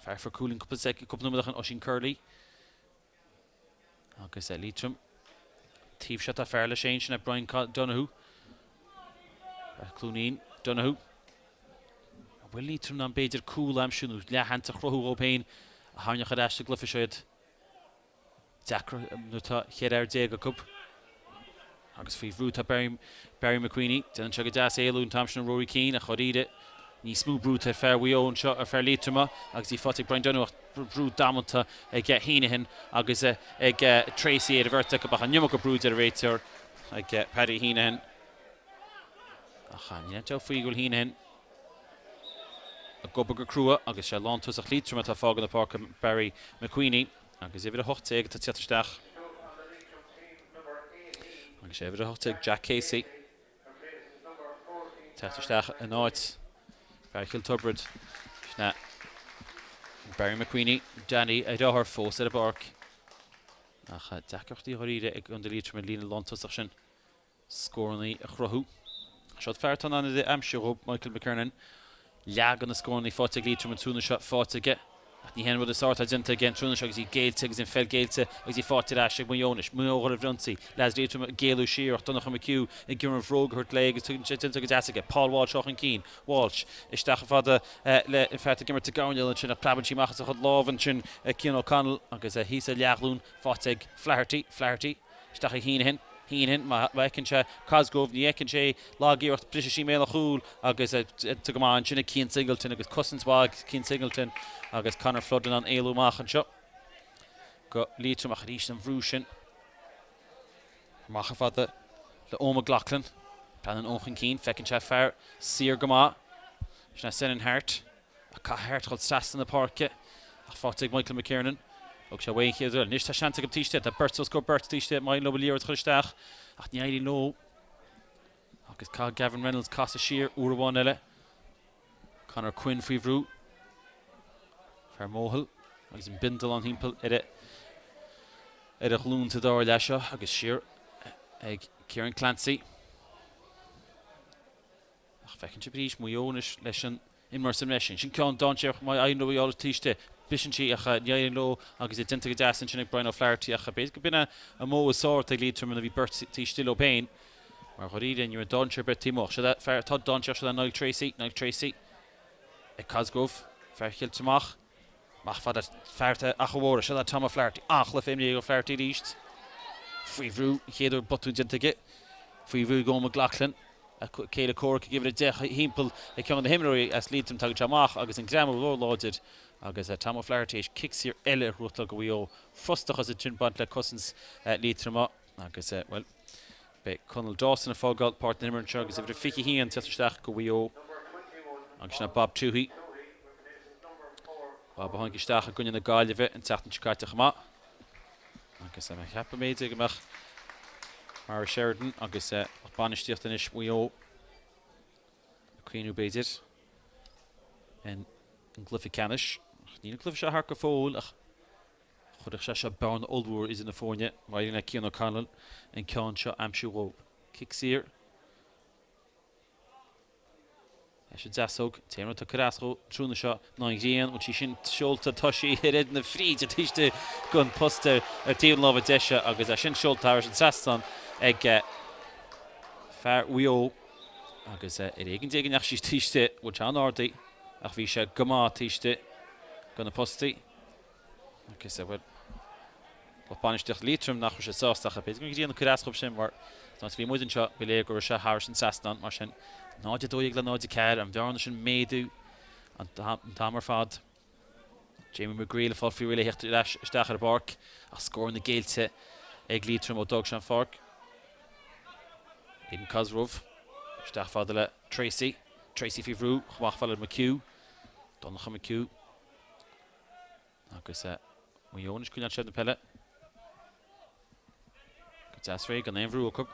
Fear a fuair cúilín cúpla soicind, cúpla nóiméad ó shin, Oisín Curley agus Liatroim. Taobh seo tá fear leis féin, sin é Brian Donoghue. Fear Cluainín, Donoghue. An bhfuil Liatroim in ann b'fhéidir cúl a aimsiú nó leathsheans a chruthú dhóibh féin a tharraingeodh ar ais sa gcluiche seo iad? Deacair nuair atá 14 fhear acu agus faoi bhrú tá Barry Barry McWeeney. Déanann sé go deas éalú an t-am sin ó Rory Keane ach dháiríre níos mó brú ar fear Mhaigh Eo anseo ar fear Liatroma agus í faighte ag Brian Donoghue ach brú damanta ag Heneghan agus ag Tracey ar an bheirt acu ach an iomarca brú deir an réiteoir ag Paddy Heneghan. Ach níl aon dabht faoi go bhfuil Heneghan ag obair go crua agus sé lántosach Liatroma atá ag fágáil na páirce Barry McWeeney. Agus uimhir 18 atá teacht isteach. Agus sé uimhir 18 Jack Casey. Teacht isteach in áit fear Chill Tiobraid. Sin é Barry McWeeney, Danny a dheartháir fós ar an bpáirc. Ach deacrachtaí dháiríre ag Contae Liatroma an líne lántosach sin. scóranna a chruthú. Siod fear atá in ann iad a aimsiú dhóibh, Michael McKernan. Leath de na scóranna faighte ag Liatroim an tráthnóna seo faighte aige. Ach ní hé an rud is fearr atá déanta aige an tráthnóna seo agus í géillte agus an pheil géillte agus í faighte ar ais ag Maigh Eo anois. Maigh Eo ar an bhfrionsaí. Leaids Liatroim ag éalú siar ach Donncha McHugh ag iarraidh an bhróg a thabhairt léi agus tugann sé déanta go deas aige. Paul Walsh seo chun cinn. Walsh isteach chomh fada le an fear atá ag imirt i gcoirnéal ansin ach preabann sí amach as a chuid lámh ansin Cian O'Connell agus thíos ar leathghlúin faighte ag Flaherty. Flaherty. Isteach ag Heneghan. Heneghan, má fheiceann sé Cosgrove, ní fheiceann sé lag-iarracht, briseann sí i mbéal an chúil agus tá go maith ansin ag Cian Singleton agus cosaint mhaith ag Cian Singleton agus Conor Flood in ann éalú amach anseo go Liatroim ach arís an bhrú sin amach chomh fada le Eoin McLaughlin. Breathnaíonn Eoin chun cinn, feiceann sé fear saor go maith. Sin é Senan Harte. Ach caithfidh Harte dhul trasna na páirce ach faighte ag Michael McKiernan. Thug sé uaidh an chéad uair. Anois tá seans acu taobh istigh. Tá beirt os comhair beirt taobh istigh. Má éiríonn leo an liathróid a chur isteach ach ní éiríonn leo. Agus caithfidh Gavin Reynolds casadh siar uair amháin eile. Conor Quinn faoi bhrú. Fear Mohill agus an bindealán thimpeall ar a ar a ghlúin sa dara leath seo agus siar ag Kieran Clancy. Ach feiceann sibh arís Maigh Eo anois leis an imreoir sa mbreis. Sin ceann dainséarach má éiríonn leo í a fháil taobh istigh. Briseann sí ach ní éiríonn leo agus é déanta go deas ansin ag Brian O'Flaherty ach b'fhéidir go b'in é an modh is fearr atá ag Liatroim nuair a bhí beirt taobh istigh leo féin. Mar dháiríre ní raibh dainséar ar bith taobh amuigh. Seo fear atá dainséarach, seo é Niall Tracey. Niall Tracey ag Cosgrove. Fear Chill Tromach. Amach fada fear Achadh Mhóra. Seo é Tom O'Flaherty. An-chluiche imrithe ag O'Flaherty arís. Faoi bhrú an chéad uair botún déanta aige. Faoi bhrú ag Eoin McLaughlin. A chéile comhraic ag uimhir 10 thimpeall ag ceann de na himreoirí as Liatroim. Tagann sé amach agus an greamú ró-láidir agus Tom O'Flaherty éis cic saor eile a ghnóthachtáil do Mhaigh Eo. Frustrachas ansin ag baint le cosaint Liatroma agus, bhuel, beidh Conall Dawson ag fágáil páirc na himeartha anseo agus uimhir 21 teacht isteach do Mhaigh Eo agus sin é Bob Tuohy. Bob a tháinig isteach i gcoinne na Gaillimhe an tseachtain seo caite chomh maith. Agus a cheapadh b'fhéidir go mbeadh Maurice Sheridan agus lucht bainistíochta anois Mhaigh Eo ag cuimhniú b'fhéidir an gcluiche ceannais. Níl an cluiche seo thart go fóill ach chuirfeadh sé seo bearna ollmhór idir na foirne. Má éiríonn le Cian O'Connell an ceann seo a aimsiú dhóibh. Cic saor. Leis an deasóg, an t-aon rud atá ag cur as dhó an tráthnóna seo ná an ghrian, bhfuil sí sin seolta, tá sí ar fhad na fríde taobh istigh den post ar taobh na láimhe deise agus é sin seolta thar an trasnán ag fear Mhaigh Eo agus ar éigean dé go ndeachaigh sí taobh istigh, bhuail sé an-ard í ach bhí sé go maith taobh istigh de na postaí. Agus, bhuel, lucht bainistíochta Liatroim nach raibh siad sásta ach b'fhéidir go raibh an ghrian ag cur as dhóibh sin mar nuair a bhí muid anseo ba léir go raibh sé thairis an trasnán mar sin 0-12 le 0-4 an bhearna sin ag méadú an t-am ar fad. Jamie McGreal ag fáil faoi réir le theacht ar ais isteach ar an bpáirc ach scóranna géillte ag Liatroim ó d'fhág sé an pháirc. Aidan Cosgrove isteach fada le Tracey. Tracey faoi bhrú chomh maith fada le McHugh. Donncha McHugh. Agus Maigh Eo anois coinneáil seilbh na peile. Go deas réidh gan aon bhrú acu.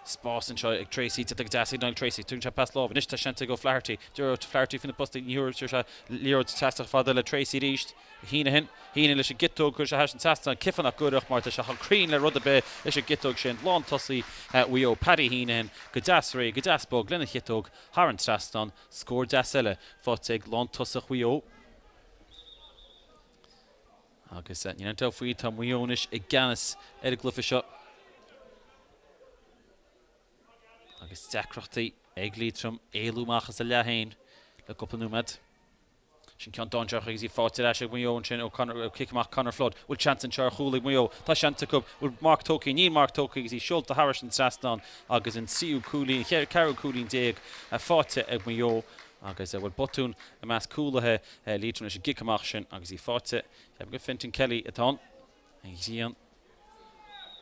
Spás anseo ag Tracey, déanta go deas ag Niall Tracey. Tugann sé pas láimhe. Anois tá seans ag O'Flaherty. Deir O'Flaherty faoi na postaí. Ní thabharfaidh sé liathróid trasna fada le Tracey arís. Heneghan. Heneghan leis an gciotóg. Cuireann sé thairis an trasnán. Cífeá nach gcuirfeadh mar tá sé chomh cruinn le rud ar bith leis an gciotóg sin. Lántosaí Mhaigh Eo, Paddy Heneghan. Go deas réidh, go deas bog lena chiotóg thar an trasnán. Scór deas eile faighte ag lántosach Mhaigh Eo. Agus níl aon dabht faoi, tá Maigh Eo anois i gceannas ar an gcluiche seo. Agus deacrachtaí ag Liatroim éalú amach as a leath féin le cúpla nóiméad. Sin ceann dainséarach agus í faighte ar ais ag Maigh Eo ansin ó Conor, cic amach Conor Flood. Bhfuil seans anseo ar chúl ag Maigh Eo? Tá seans acu. Bhfuil Mark tógtha? Níl Mark tógtha agus í seolta thairis an trasnán agus an tríú cúilín, ceathrú cúilín faighte ag Maigh Eo agus bhfuil botún i measc cúlaithe Liatroim leis an gcic amach sin agus í faighte. Ceapaim gur Fintan Kelly atá ann. An ghrian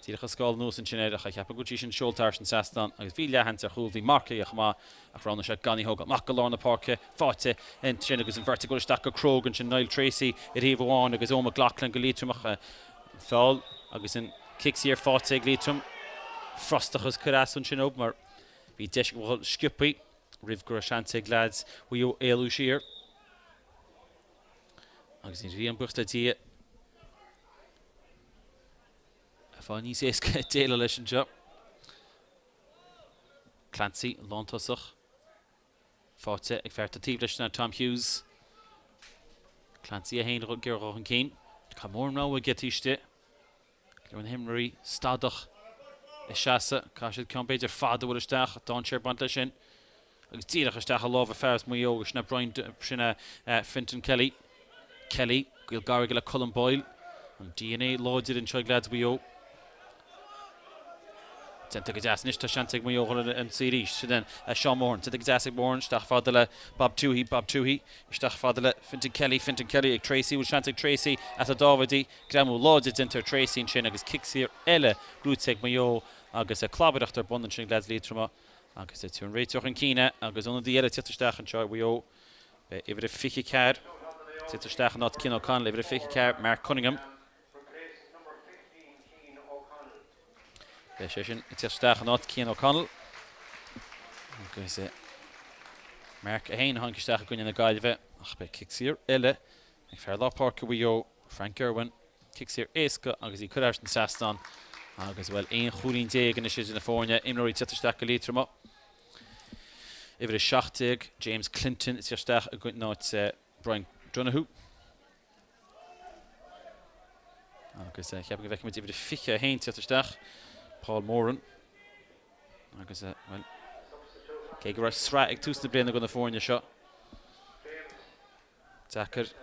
díreach ag scáil anuas ansin air ach ceapaim go bhfuil sí sin seolta thairis an trasnán agus bhí leathsheans ar chúl. Bhí Mark aige chomh maith ach roghnaigh sé gan í thógáil. Amach go lár na páirce, faighte ansin agus an bheirt ag dul isteach go cróga ansin, Niall Tracey ar thaobh amháin agus Eoin McLaughlin go Liatroim ach an feall agus an cic saor faighte ag Liatroim. Frustrachas ag cur as ansin dóibh mar bhí deis acu dhul sciobthaí roimh go raibh seans ag leaids Mhaigh Eo éalú siar. Agus an ghrian, buíochas le Dia, ag fáil níos éasca déileáil leis anseo. Clancy, lántosach, faighte ag fear taobh leis ná Tom Hughes. Clancy é féin ag iarraidh dul chun cinn. Tá mórán rogha aige taobh istigh. Go leor na himreoirí stadach ag seasamh. Caithfidh siad ceann b'fhéidir fada a bhualadh isteach. Dainséar ag baint leis sin. Agus díreach isteach i lámha fear as Maigh Eo agus sin é Brian, sin é Fintan Kelly. Kelly, gaol gar aige le Colm Boyle. An DNA láidir anseo ag leaids Mhaigh Eo. Déanta go deas anois, tá seans ag Maigh Eo dhul ar an ionsaí arís. Sin é Seán Moran. Déanta go deas ag Moran, isteach fada le Bob Tuohy, Bob Tuohy isteach fada le Fintan Kelly, Fintan Kelly ag Tracey, bhfuil seans ag Tracey as a Dáibhidí. Greamú láidir déanta ar Tracey ansin agus cic saor eile gnóthaithe ag Maigh Eo agus clabaireacht ar bun ansin ag leaids Liatroma agus tabharfaidh an réiteoir chun cinn é agus ionadaí eile ag tíocht isteach anseo ag Mhaigh Eo. Beidh uimhir a 24 ag tíocht isteach in áit Cian O'Connell, uimhir a 24 Mark Cunningham. Beidh sé sin ag tíocht isteach in áit Cian O'Connell agus Mark é féin a tháinig isteach i gcoinne na Gaillimhe ach beidh cic saor eile ag fear lár páirce Mhaigh Eo, Frank Irwin, cic saor éasca agus í curtha thairis an trasnán agus, bhuel, 11 chúilín anois idir na foirne, imreoirí ag tíocht isteach go Liatroim. Uimhir 17, James Clinton ag tíocht isteach in áit Brian Donoghue. Agus cheapfainn go bhfeicfimid uimhir 21 tíocht isteach, Paul Moran. Agus, bhuel, cé go raibh sraith ag tús na bliana do na foirne seo, Deacair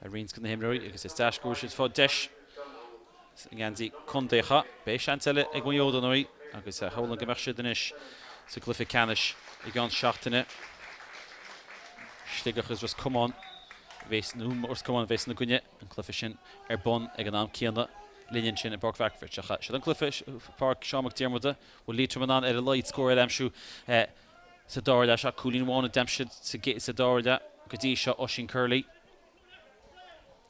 ar roinnt de na himreoirí agus is deas go bhfuil siad ag fáil deis sa ngeansaí contae a chaitheamh. Beidh seans eile ag Maigh Eo dar ndóigh agus shamhlóinn go mbeadh siad anois sa gcluiche ceannais i gceann seachtaine. Sligeach agus Ros Comáin a bheas, nó Ros Comáin a bheas ina gcoinne, an cluiche sin ar bun ag an am céanna linn ansin i bPáirc Mharkievicz. Ach seo an cluiche, Páirc Seán Mac Diarmada, bhfuil Liatroim in ann ar a laghad scór eile a aimsiú Sa dara leath seo, cúilín amháin a d'aimsigh siad sa dara leath go dtí seo, Oisín Curley.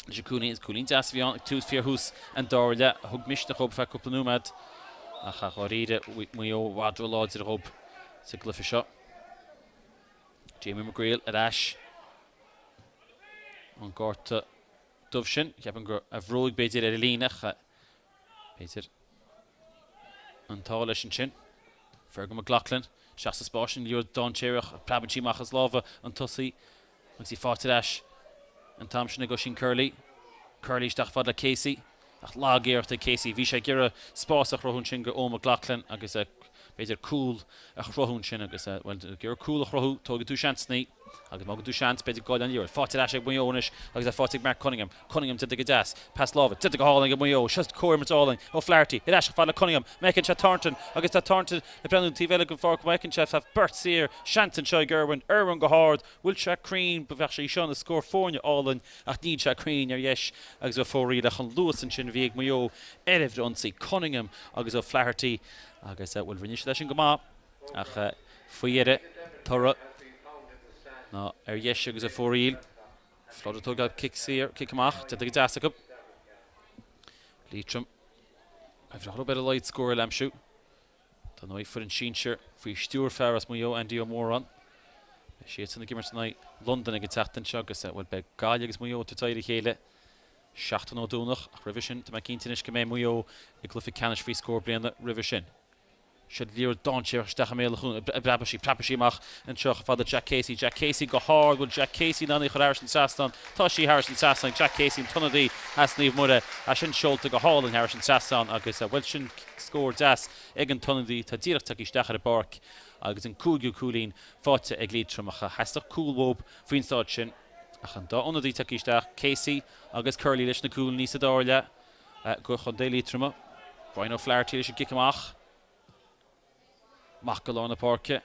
Leis an cúilín, is cúilín deas a bhí ann ag tús, fíorthús an dara leath, a thug misneach dhób feadh cúpla nóiméad ach dháiríre, Maigh Eo i bhfad ró-láidir dhób sa gcluiche seo. Jamie McGreal ar ais ón gcárta dubh sin. Ceapaim go raibh a bhróig b'fhéidir ar an líne ach b'fhéidir an t-ádh leis ansin. Fergal McLaughlin isteach sa spás sin, liathróid dainséarach, preabann sí amach as lámha an tosaí agus í faighte ar ais an t-am sin ag Oisín Curley. Curley isteach fad le Casey ach lag-iarracht ag Casey. Bhí sé ag iarraidh spás a chruthú ansin go Eoin McLaughlin agus b'fhéidir cúl a chruthú ansin agus, bhuel, ag iarraidh cúl a chruthú, tógfaidh tú seansanna. Agus má thógann tú seans, b'fhéidir go gcaillfidh an liathróid. Faighte ar ais ag Maigh Eo anois agus é faighte ag Mark Cunningham. Cunningham déanta go deas. Pas láimhe. Déanta go hálainn ag Maigh Eo. Seo comhimirt álainn. O'Flaherty ar ais chomh fada le Cunningham. Má fheiceann sé Thornton agus tá Thornton ag breathnú an taobh eile den pháirc. Má fheiceann sé tá beirt saor. Seans anseo ag Irwin. Irwin go hard. Bhfuil sé cruinn? Bheadh sé seo ina scór foirne álainn ach níl sé cruinn ar dheis agus Ó Foraoil ach an luas ansin a bhí ag Maigh Eo ar uimhir ionsaí. Cunningham agus O'Flaherty agus, bhuel, rinne siad é sin go maith. Ach faoi dheireadh, toradh ná ar dheis agus Ó Foraoil. Flood ag tógáil cic saor, cic amach, déanta go deas acu. Liatroim, ba bhreá leo ar a laghad scór a aimsiú. Dar ndóigh, foireann sinsir faoi stiúir fear as Maigh Eo, Andy Ó Móráin. Beidh siadsan ag imirt in aghaidh Londain ag an tseachtain seo agus, bhuel, beidh Gaillimh agus Maigh Eo ag tabhairt aghaidh ar a chéile seachtain ó Domhnach ach roimhe sin, tá mé cinnte anois go mbeidh Maigh Eo i gcluiche ceannais faoi scór bliana roimhe sin. Seo liathróid dainséarach isteach i mbéal an chúil. An bpreabfaidh sí? Preabfaidh sí amach anseo chomh fada le Jack Casey. Jack Casey go hard. Bhfuil Jack Casey in ann í a chur thairis an trasnán? Tá sí thairis an trasnán ag Jack Casey, an t-ionadaí as Naomh Muire. É sin seolta go hálainn thairis an trasnán agus, bhuel, sin scór deas ag an t-ionadaí atá díreach tagtha isteach ar an bpáirc agus an cúigiú cúilín faighte ag Liatroim ach theastaigh cúl uathu faoin staid sin. Ach an dá ionadaí tagtha isteach, Casey agus Curley leis na cúilíní sa dara leath. Do chontae Liatroma. Brian O'Flaherty leis an gcic amach. Amach go lár na páirce.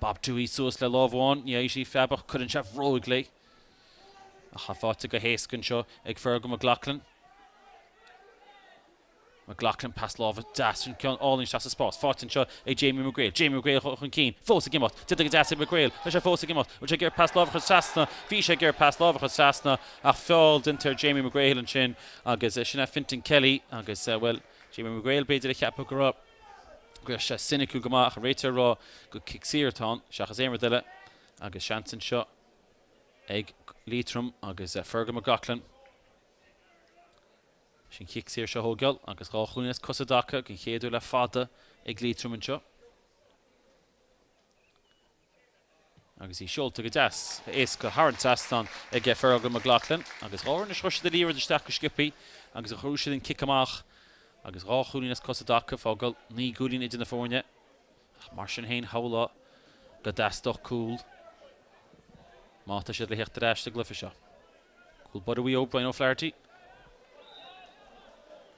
Bob Tuohy suas le lámh amháin, ní fhaigheann sé preabadh, cuireann sé a bhróig léi. Ach tá faighte go héasca anseo ag Fergal McLaughlin. McLaughlin pas láimhe deas sin ceann álainn isteach sa spás. Faighte anseo ag Jamie McGrail. Jamie McGrail chun cinn, fós ag imeacht. Déanta go deas ag McGrail. Tá sé fós ag imeacht. Bhfuil sé ag iarraidh pas láimhe a chur trasna? Bhí sé ag iarraidh pas láimhe a chur trasna ach feall déanta ar Jamie McGrail ansin agus sin é Fintan Kelly agus, bhuel, Jamie McGrail b'fhéidir a cheapadh go raibh go raibh sé soiniciúil go maith ach an réiteoir ag rá gur cic saor atá ann seachas aon rud eile agus seans anseo ag Liatroim agus Fergal McLaughlin leis an chic saor seo a thógáil agus dhá chúilín as cos i dtaca den chéad uair le fada ag Liatroim anseo. Agus í seolta go deas, éasca thar an trasnán ag Fergal McLaughlin agus dhá uair anois chuir siad an liathróid isteach go sciobthaí agus a ghnóthaigh siad an cic amach agus dhá chúilín as cos i dtaca, fágáil naoi gcúilín idir na foirne. Ach mar sin féin shamhlófá go dteastódh cúl má tá siad le theacht ar ais sa gcluiche seo. Cúl báire Mhaigh Eo, Brian O'Flaherty.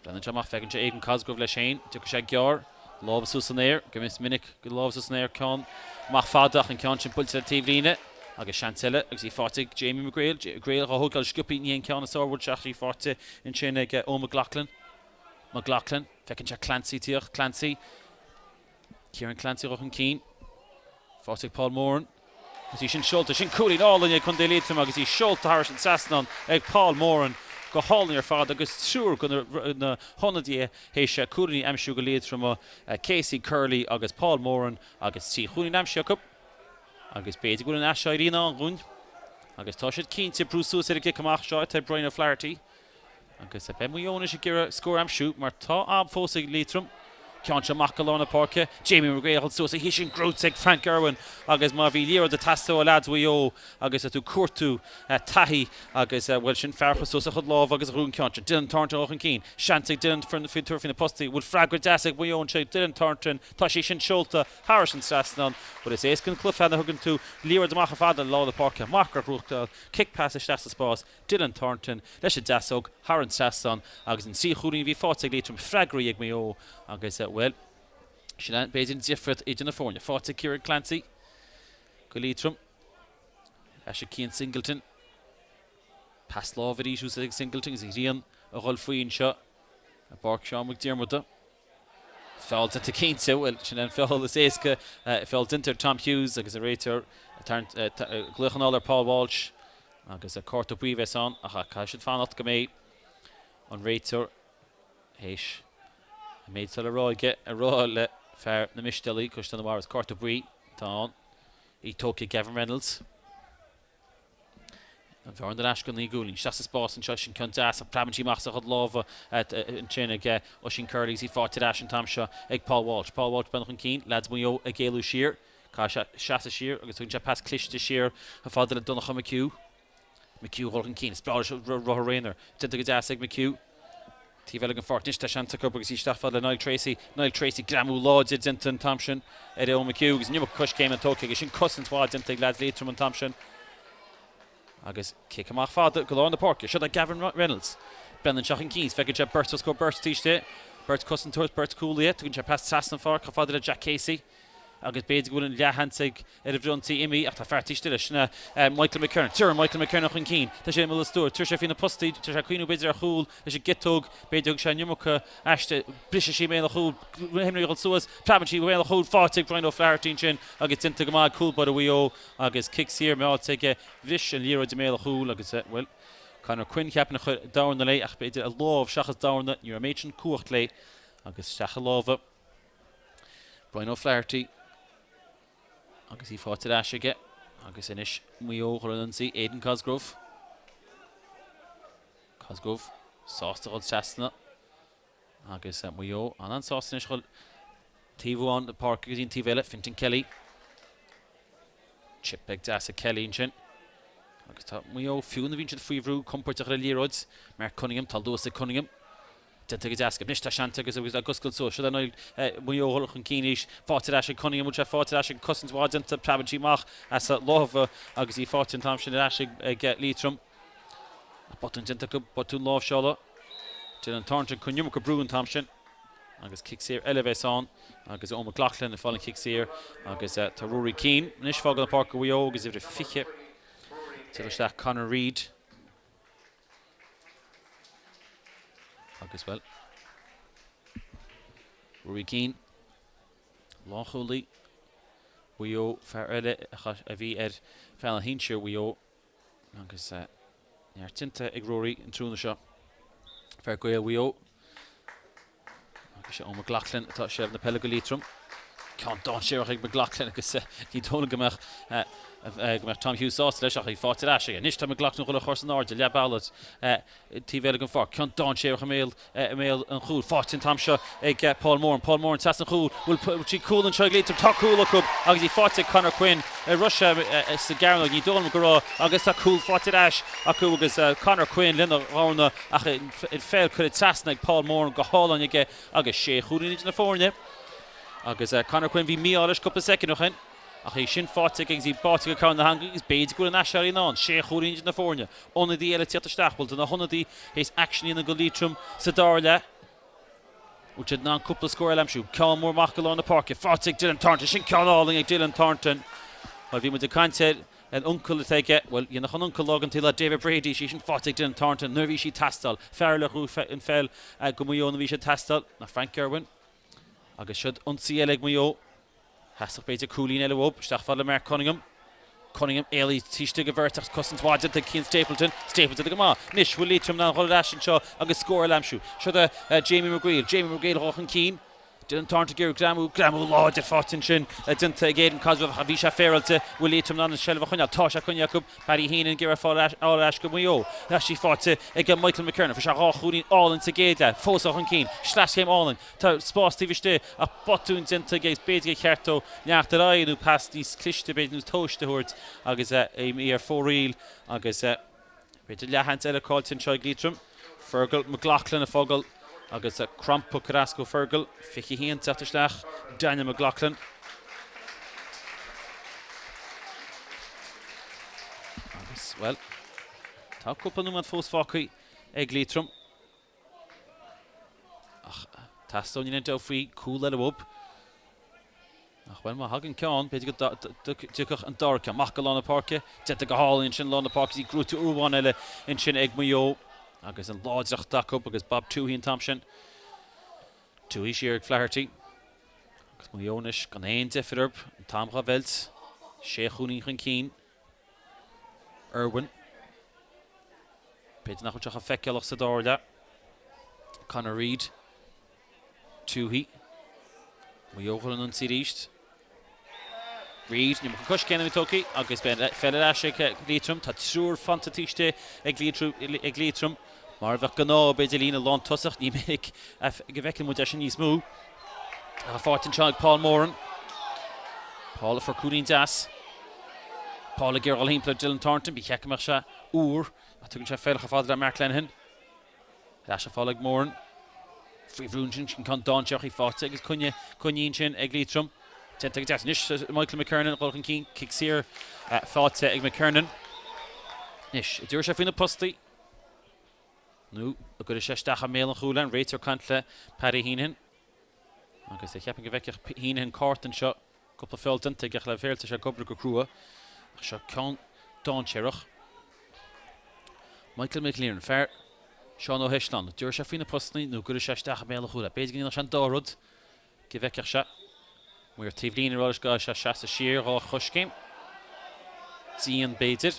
Breathnaíonn sé amach, feiceann sé Aidan Cosgrove leis féin. Tiocfaidh sé gearr, lámha suas san aer, go minic go lámha suas san aer, ceann amach fada ach an ceann sin buailte le taobhlíne agus seans eile agus í faighte ag Jamie McGrail. McGrail á thógáil sciobthaí, ní hé an ceann is fearr, bhfuil sé ach í faighte ansin ag Eoin McLaughlin. McLaughlin, feiceann sé Clancy ag tíocht, Clancy. Ciarán Clancy dul chun cinn. Faighte ag Paul Moran. Agus í sin seolta. Sin cúilín álainn ag Contae Liatroma agus í seolta thairis an trasnán ag Paul Moran. Go hálainn ar fad agus triúr de na hionadaithe théis cúilíní a aimsiú do Liatroim, Casey, Curley agus Paul Moran agus trí chúilín aimsithe acu. Agus b'fhéidir go bhfuil an aiséirí i ndán dhúinn. Agus tá siad cinnte ag brú suas ar an gcic amach seo atá ag Brian O'Flaherty. Agus beidh Maigh Eo anois ag iarraidh scór a aimsiú mar tá am fós ag Liatroim. Ceann seo amach go lár na páirce. Jamie McGrail ag dul suas. Í sin gnóthaithe ag Frank Irwin agus má bhí liathróid ag teastáil ó leaids Mhaigh Eo agus tú ag cuartú taithí agus, bhuel, sin fear a chuir suas a chuid lámha agus a ghnóthaigh an ceann sin. Dylan Thornton dul chun cinn. Seans ag Dylan faoi tabhairt faoi na postaí. Bhfuil freagra deas ag Maigh Eo anseo ag Dylan Thornton. Tá sí sin seolta thairis an trasnán. Bhuel, is éasca an cluiche nuair a thugann tú liathróid amach chomh fada le lár na páirce. Amach ar ghnóthachtáil. Cic pas isteach sa spás. Dylan Thornton leis an deasóg thar an trasnán agus an trí chúilín a bhí faighte ag Liatroim freagraithe ag Maigh Eo agus, bhuel, sin é b'fhéidir an difríocht idir na foirne. Faighte ag Kieran Clancy go Liatroim. Ar ais ag Cian Singleton. Pas láimhe arís úsáidte ag Singleton agus an ghrian a dhul faoi anseo i bPáirc Seán Mac Diarmada. Feall déanta cinnte, bhuel, sin é an feall is éasca, feall déanta ar Tom Hughes agus an réiteoir ag glaoch anall ar Paul Walsh agus cárta buí a bheas ann ach caithfidh siad fanacht go mbeidh an réiteoir théis an méid atá le rá aige a rá le fear na Mistéalaí, Caisleán an Bharraigh. Cárta buí atá ann, í tógtha ag Gavin Reynolds. An bhearna ar ais go naoi gcúilín. Isteach sa spás anseo, sin ceann deas ach preabann sí amach as a chuid lámha ansin ag Oisín Curley agus í faighte ar ais an t-am seo ag Paul Walsh. Paul Walsh breathnú chun cinn, leaids Mhaigh Eo ag éalú siar. Caithfidh sé seasamh siar agus tugann sé pas cliste siar chomh fada le Donncha McHugh. McHugh dhul chun cinn. Is breá leis an rothar aonair. Déanta go deas ag McHugh. Taobh eile den pháirc anois, tá seans acu agus í isteach fad le Niall Treacy. Niall Treacy, greamú láidir déanta an t-am sin ar Eoin McHugh agus an iomarca coiscéime tógtha aige. Sin cosaint mhaith déanta ag leaids Liatroim an t-am sin. Agus cic amach fada go lár na páirce. Seo do Gavin Reynolds. Breathnaíonn sé chun cinn. Feiceann sé beirt os comhair beirt taobh istigh. Beirt cosantóir, beirt cúlaithe. Tugann sé pas trasna an pháirc chomh fada le Jack Casey. Agus b'fhéidir go bhfuil an leathsheans ag ar an bhfrionsaí imithe ach tá fear taobh istigh leis, sin é Michael McKernan. Tabharfaidh Michael McKernan chun cinn. Tá sé imeall an stuair. Tabharfaidh sé faoi na postaí. Tá sé ag cuimhniú b'fhéidir ar chúl leis an gciotóg. B'fhéidir thug sé an iomarca aisti. Briseann sí i mbéal an chúil. Imreoir ag dul suas. Preabann sí i mbéal an chúil. Faighte ag Brian O'Flaherty ansin agus déanta go maith ag cúl báire Mhaigh Eo agus cic saor meáilte aige. Bhris an liathróid i mbéal an chúil agus, bhuel, Conor Quinn cheapfainn a chuir dorna léi ach b'fhéidir a lámh seachas dorna. Ní raibh an méid sin cumhacht léi agus isteach i lámha Brian O'Flaherty agus í faighte ar ais aige agus anois Maigh Eo ag dul ar an ionsaí Aidan Cosgrove. Cosgrove sásta dhul trasna agus Maigh Eo an-sásta anois dhul Taobh amháin den pháirc go dtí an taobh eile, Fintan Kelly. Chip beag deas ag Kelly ansin. Agus tá Maigh Eo, fiú nuair a bhíonn siad faoi bhrú, compordach ar an liathróid. Mark Cunningham, tá luas ag Cunningham. Déanta go deas aige. Anois tá seans agus agus ag oscailt suas. Seo é Maigh Eo ag dul chun cinn arís. Faighte ar ais ag Cunningham. Bhfuil sé faighte ar ais ag cosaint mhaith déanta. Preabann sí amach as a lámha agus í faighte an t-am sin ar ais ag Liatroim. Botún déanta acu, botún láimhseála. Dylan Thornton ag cur an iomarca brú an t-am sin. Agus cic saor eile a bheas ann agus Eoin McLaughlin ag fáil an chic saor agus tá Ruairí Keane anois ag fágáil na páirce do Mhaigh Eo agus uimhir a 20 ag dul isteach Conor Reid. Agus bhuel, Ruairí Keane, lánchúlaí Mhaigh Eo, fear eile a bhí ar phainéal shinsir Mhaigh Eo Agus neart déanta ag Ruairí an tráthnóna seo. Fear Gaeil Mhaigh Eo. Agus sé Eoin McLaughlin atá i seilbh na peile go Liatroim. Ceann dainséarach ag McLaughlin agus ní dóigh liom go mbeadh go mbeadh Tom Hughes sásta leis ach í faighte ar ais aige. Anois tá McLaughlin ag dul a chur san airde, leath bealaigh taobh eile den pháirc. Ceann dainséarach i mbéal i mbéal an chúil. Faighte an t-am seo ag Paul Moran. Paul Moran trasna an chúil. Bhfuil sí cúl anseo ag Liatroim? Tá cúl acu agus í faighte ag Conor Quinn. Raibh sé sa gcearnóg, ní dóigh liom go raibh agus tá cúl faighte ar ais acu agus Conor Quinn lena dhorna ach an pheil curtha trasna ag Paul Moran go hálainn aige agus sé chúilín idir na foirne. Agus Conor Quinn bhí mí-ádh leis cúpla soicind ó shin. Ach í sin faighte aige agus í báite go ceann na heangaí agus b'fhéidir go bhfuil an aiséirí in ann. Sé chúilín idir na foirne. Ionadaí eile ag tíocht isteach. Bhuel, do na hionadaí théis aicsean a dhéanamh go Liatroim sa dara leath. Bhfuil siad in ann cúpla scór eile a aimsiú? Ceann mór amach go lár na páirce. Faighte ag Dylan Thornton. Sin ceann álainn ag Dylan Thornton. Bhuel, bhí muid ag caint ar an uncail atá aige. Bhuel, dhéanfadh an uncail lá den tsaol David Brady. Sí sin faighte ag Dylan Thornton nuair a bhí sí ag teastáil. Fear eile a ghnóthaigh an pheil go Maigh Eo nuair a bhí sé ag teastáil ná Frank Irwin. Agus siod ionsaí eile ag Maigh Eo. Theastódh b'fhéidir cúilín eile uathu. Isteach fad le Mark Cunningham. Cunningham éalaithe taobh istigh de bheirt ach cosaint mhaith déanta ag Cian Stapleton. Stapleton go maith. Anois bhfuil Liatroim in ann dhul ar ais anseo agus scór eile a aimsiú. Siod é Jamie McGreal. Jamie McGreal ag dul chun cinn. Dylan Thornton ag iarraidh greamú. Greamú láidir faighte ansin déanta ag Aidan Cosgrove ach bhí sé féaráilte. Bhfuil Liatroim in ann an seilbh a choinneáil? Tá sé coinnithe acu. Paddy Heenan ag iarraidh fáil ar ais go Maigh Eo. Tá sí faighte ag Michael McKernan. Fuair sé dhá chúilín álainn sa gcéad leath. Fós chun cinn. Sleaschéim álainn. Tá spás taobh istigh ach botún déanta aige agus b'fhéidir gur cheart dó leanacht ar aghaidh nó pas níos cliste b'fhéidir nó tomhaiste a thabhairt agus í ar fóraoil agus b'fhéidir leathsheans eile caillte anseo ag Liatroim. Fergal McLaughlin ag fágáil agus crompoc ar ais go Fergal. 21 teacht isteach Daniel McLaughlin. Agus, bhuel, tá cúpla nóiméad fós fágtha ag Liatroim. Ach teastóidh ní dabht faoi cúl eile uathu. Ach bhuel, má thagann ceann, b'fhéidir go dtiocfadh an dara ceann. Amach go lár na páirce, déanta go hálainn ansin lár na páirce, í gnóite uair amháin eile ansin ag Maigh Eo. Agus an láidreacht acu agus Bob Tuohy an t-am sin. Tuohy siar ag Flaherty. Agus Maigh Eo anois gan aon deifir orthu, an t-am dhá mheilt, sé chúilín chun cinn. Irwin. B'fhéidir nach bhfuil sé chomh feiceálach sa dara leath. Conor Reid. Tuohy. Maigh Eo chun an ionsaí arís. Reid, ní coiscéim tógtha agus beidh an pheil ar ais ag Liatroim. Tá triúr fanta taobh istigh ag Liatroim. Mar a bheadh gnáth, b'fhéidir líne lántosach, ní minic go bhfeiceann muid é sin níos mó. Ach faighte anseo ag Paul Moran. Paul a fuair cúilín deas. Paul ag iarraidh dul thimpeall ar Dylan Thornton. Ba cheart go mbeadh sé úr ach tugann sé feil chomh fada le Mark Lenihan. Ar ais á fáil ag Moran. Faoi bhrú ansin, sin ceann dainséarach í faighte agus coinne coinní ansin ag Liatroim. Déanta go deas anois Michael McKernan dul chun cinn, cic saor faighte ag McKernan. Anois, an dtabharfaidh sé faoi na postaí nó an gcuirfidh sé isteach i mbéal an chúil é, an réiteoir ag caint le Paddy Heenan. Agus cheapfainn go bhfeicfeadh Heenan cárta anseo, cúpla feall déanta aige ach le féil tá sé ag obair go crua. Ach seo ceann dainséarach. Michael McLean, fear Seán Ó hEisleáin, dtabharfaidh sé faoi na postannaí nó gcuirfidh sé isteach i mbéal an chúil é. B'fhéidir go ndéanfadh sé an dá rud go bhfeicfeadh sé. Maor taobhlíne ag rá leis go gcaithfidh sé seasamh siar dhá choiscéim. Dian b'fhéidir.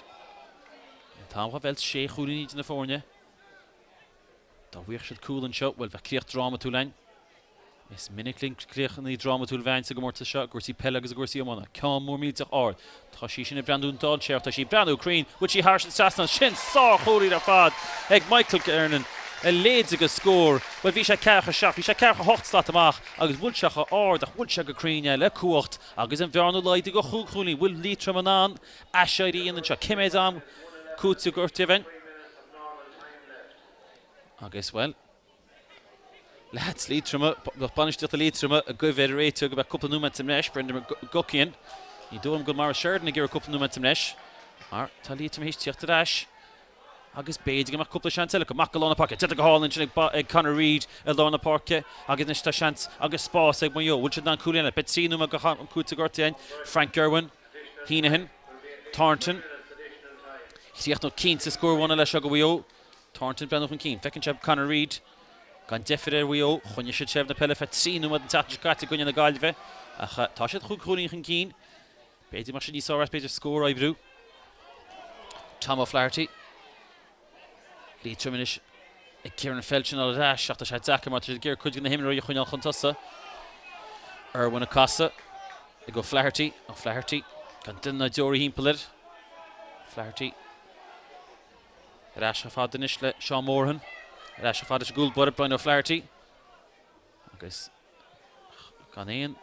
An t-am dhá mheilt sé chúilín idir na foirne. Dá bhfaigheadh siad cúl anseo, bhuel, bheadh críoch drámatúil ann. Is minic linn críochanna drámatúil a bheith ann sa gcomórtas seo, i gcúrsaí peile agus i gcúrsaí iomána. Ceann mór millteach ard. Tá sí sin ag breathnú dainséarach, tá sí ag breathnú cruinn, bhfuil sí thairis an trasnán? Sin sárchúilín ar fad ag Michael Kernan. A leithéid de scór, bhuel bhí sé 47, bhí sé 48 slat amach agus bhuail sé chomh ard ach bhuail sé go cruinn é le cumhacht agus an bhearna laghdaithe go chúig chúilín. Bhfuil Liatroim in ann aiséirí a dhéanamh anseo? Cé mhéad am cúitimh gortaithe? Agus, bhuel, leaids Liatroma, lucht bainistíochta Liatroma ag goimh ar an réiteoir go mbeadh cúpla nóiméad sa mbreis, Brendan McGuckian. Ní dóigh liom go bhfuil Maurice Sheridan ag iarraidh cúpla nóiméad sa mbreis mar tá Liatroim théis tíocht ar ais agus b'fhéidir go mbeadh cúpla seans eile acu. Amach go lár na páirce, déanta go hálainn ansin ag Conor Reid i lár na páirce agus anois tá seans agus spás ag Maigh Eo. Bhfuil siad in ann cúilín eile? Beidh 3 nóiméad d'am cúitimh gortaithe againn. Frank Irwin, Heneghan, Thornton. Chríochnódh cinnte scór amháin eile seo do Mhaigh Eo. Thornton ag breathnú chun cinn. Feiceann sé Conor Reid gan deifir ar Mhaigh Eo. Choinnigh siad seilbh na peile feadh 3 nóiméad an tseachtain seo caite i gcoinne na Gaillimhe ach tá siad chúig chúilín chun cinn. B'fhéidir go mbeadh sé níos fearr as b'fhéidir scór a oibriú. Tom O'Flaherty. Liatroim anois ag iarraidh an pheil sin a fháil ar ais ach tá sé deacair mar tá siad ag iarraidh cuid de na himreoirí a choinneáil chun tosaigh. Irwin ag casadh ag O'Flaherty. O'Flaherty gan duine ná deoraí thimpeall air. Flaherty. Ar ais chomh fada anois le Seán Moran. Ar ais chomh fada leis an gcúl báire Brian O'Flaherty. Agus gan aon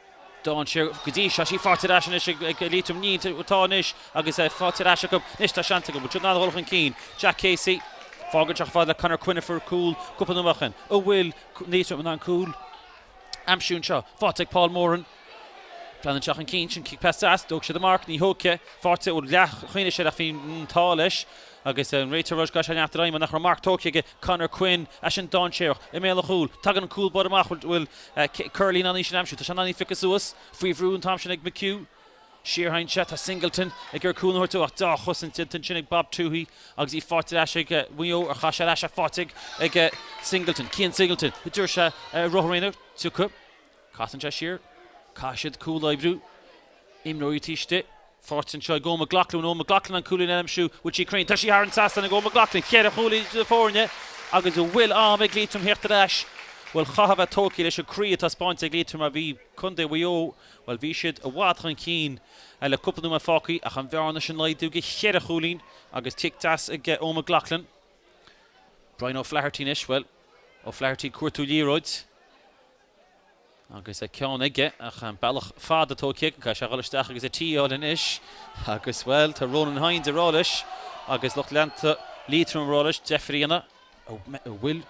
dainséar go dtí seo. Sí faighte ar ais anois ag Liatroim. Ní atá anois agus é faighte ar ais acu. Anois tá seans acu. Bhfuil siad in ann a dhul chun cinn? Jack Casey. Fágann sé chomh fada le Conor Quinn a fuair cúl cúpla nóiméad ó shin. An bhfuil Liatroim in ann cúl a aimsiú anseo? Faighte ag Paul Moran. Breathnaíonn sé chun cinn, sin cic pas deas, d'thóg siad a marc, ní thógtha, faighte, bhuel leath-choinnigh sé ach bhí an t-ádh leis agus an réiteoir Roche Gaisleán neart ar aghaidh mar nach raibh marc tógtha aige Conor Quinn, é sin dainséarach, i mbéal an chúil, tagann an cúl báire amach, bhfuil Curley in ann í sin a aimsiú, tá sé in ann í a phiocadh suas, faoi bhrú an t-am sin ag McHugh, siar théann sé, tá Singleton ag iarraidh cúnamh a thabhairt dó ach deá-chosaint déanta ansin ag Bob Tuohy agus í faighte ar ais ag Maigh Eo, ar chaith sé ar ais é faighte ag Singleton, Cian Singleton, a dúirt sé rothar aonair, tiocfaidh. Casann sé siar. Caithfidh siad cúl a oibriú. Imreoirí taobh istigh. Faighte anseo ag Eoin McLaughlin. Eoin McLaughlin an cúilín a aimsiú. Bhfuil sí cruinn? Tá sí thar an trasnán ag Eoin McLaughlin. Cheithre chúilín idir na foirne agus an bhfuil am ag Liatroim theacht ar ais? Bhuel, chaithfeá a bheith tógtha leis an gcroí atá spáinte ag Liatroim mar bhí contae Mhaigh Eo, bhuel, bhí siad i bhfad chun cinn le cúpla nóiméad fágtha ach an bhearna sin laghdú go cheithre chúilín agus cic deas ag Eoin McLaughlin. Brian O'Flaherty anois, bhuel, O'Flaherty ag cuartú liathróid. Agus ceann aige, ach an bealach fada tógtha aige, caithfidh sé a dhul isteach agus a tí a fháil anois. Agus, bhuel, tá Ronan Hynes ag rá leis, agus lucht leanta Liatroim ag rá leis, deifir a dhéanamh, an bhfuil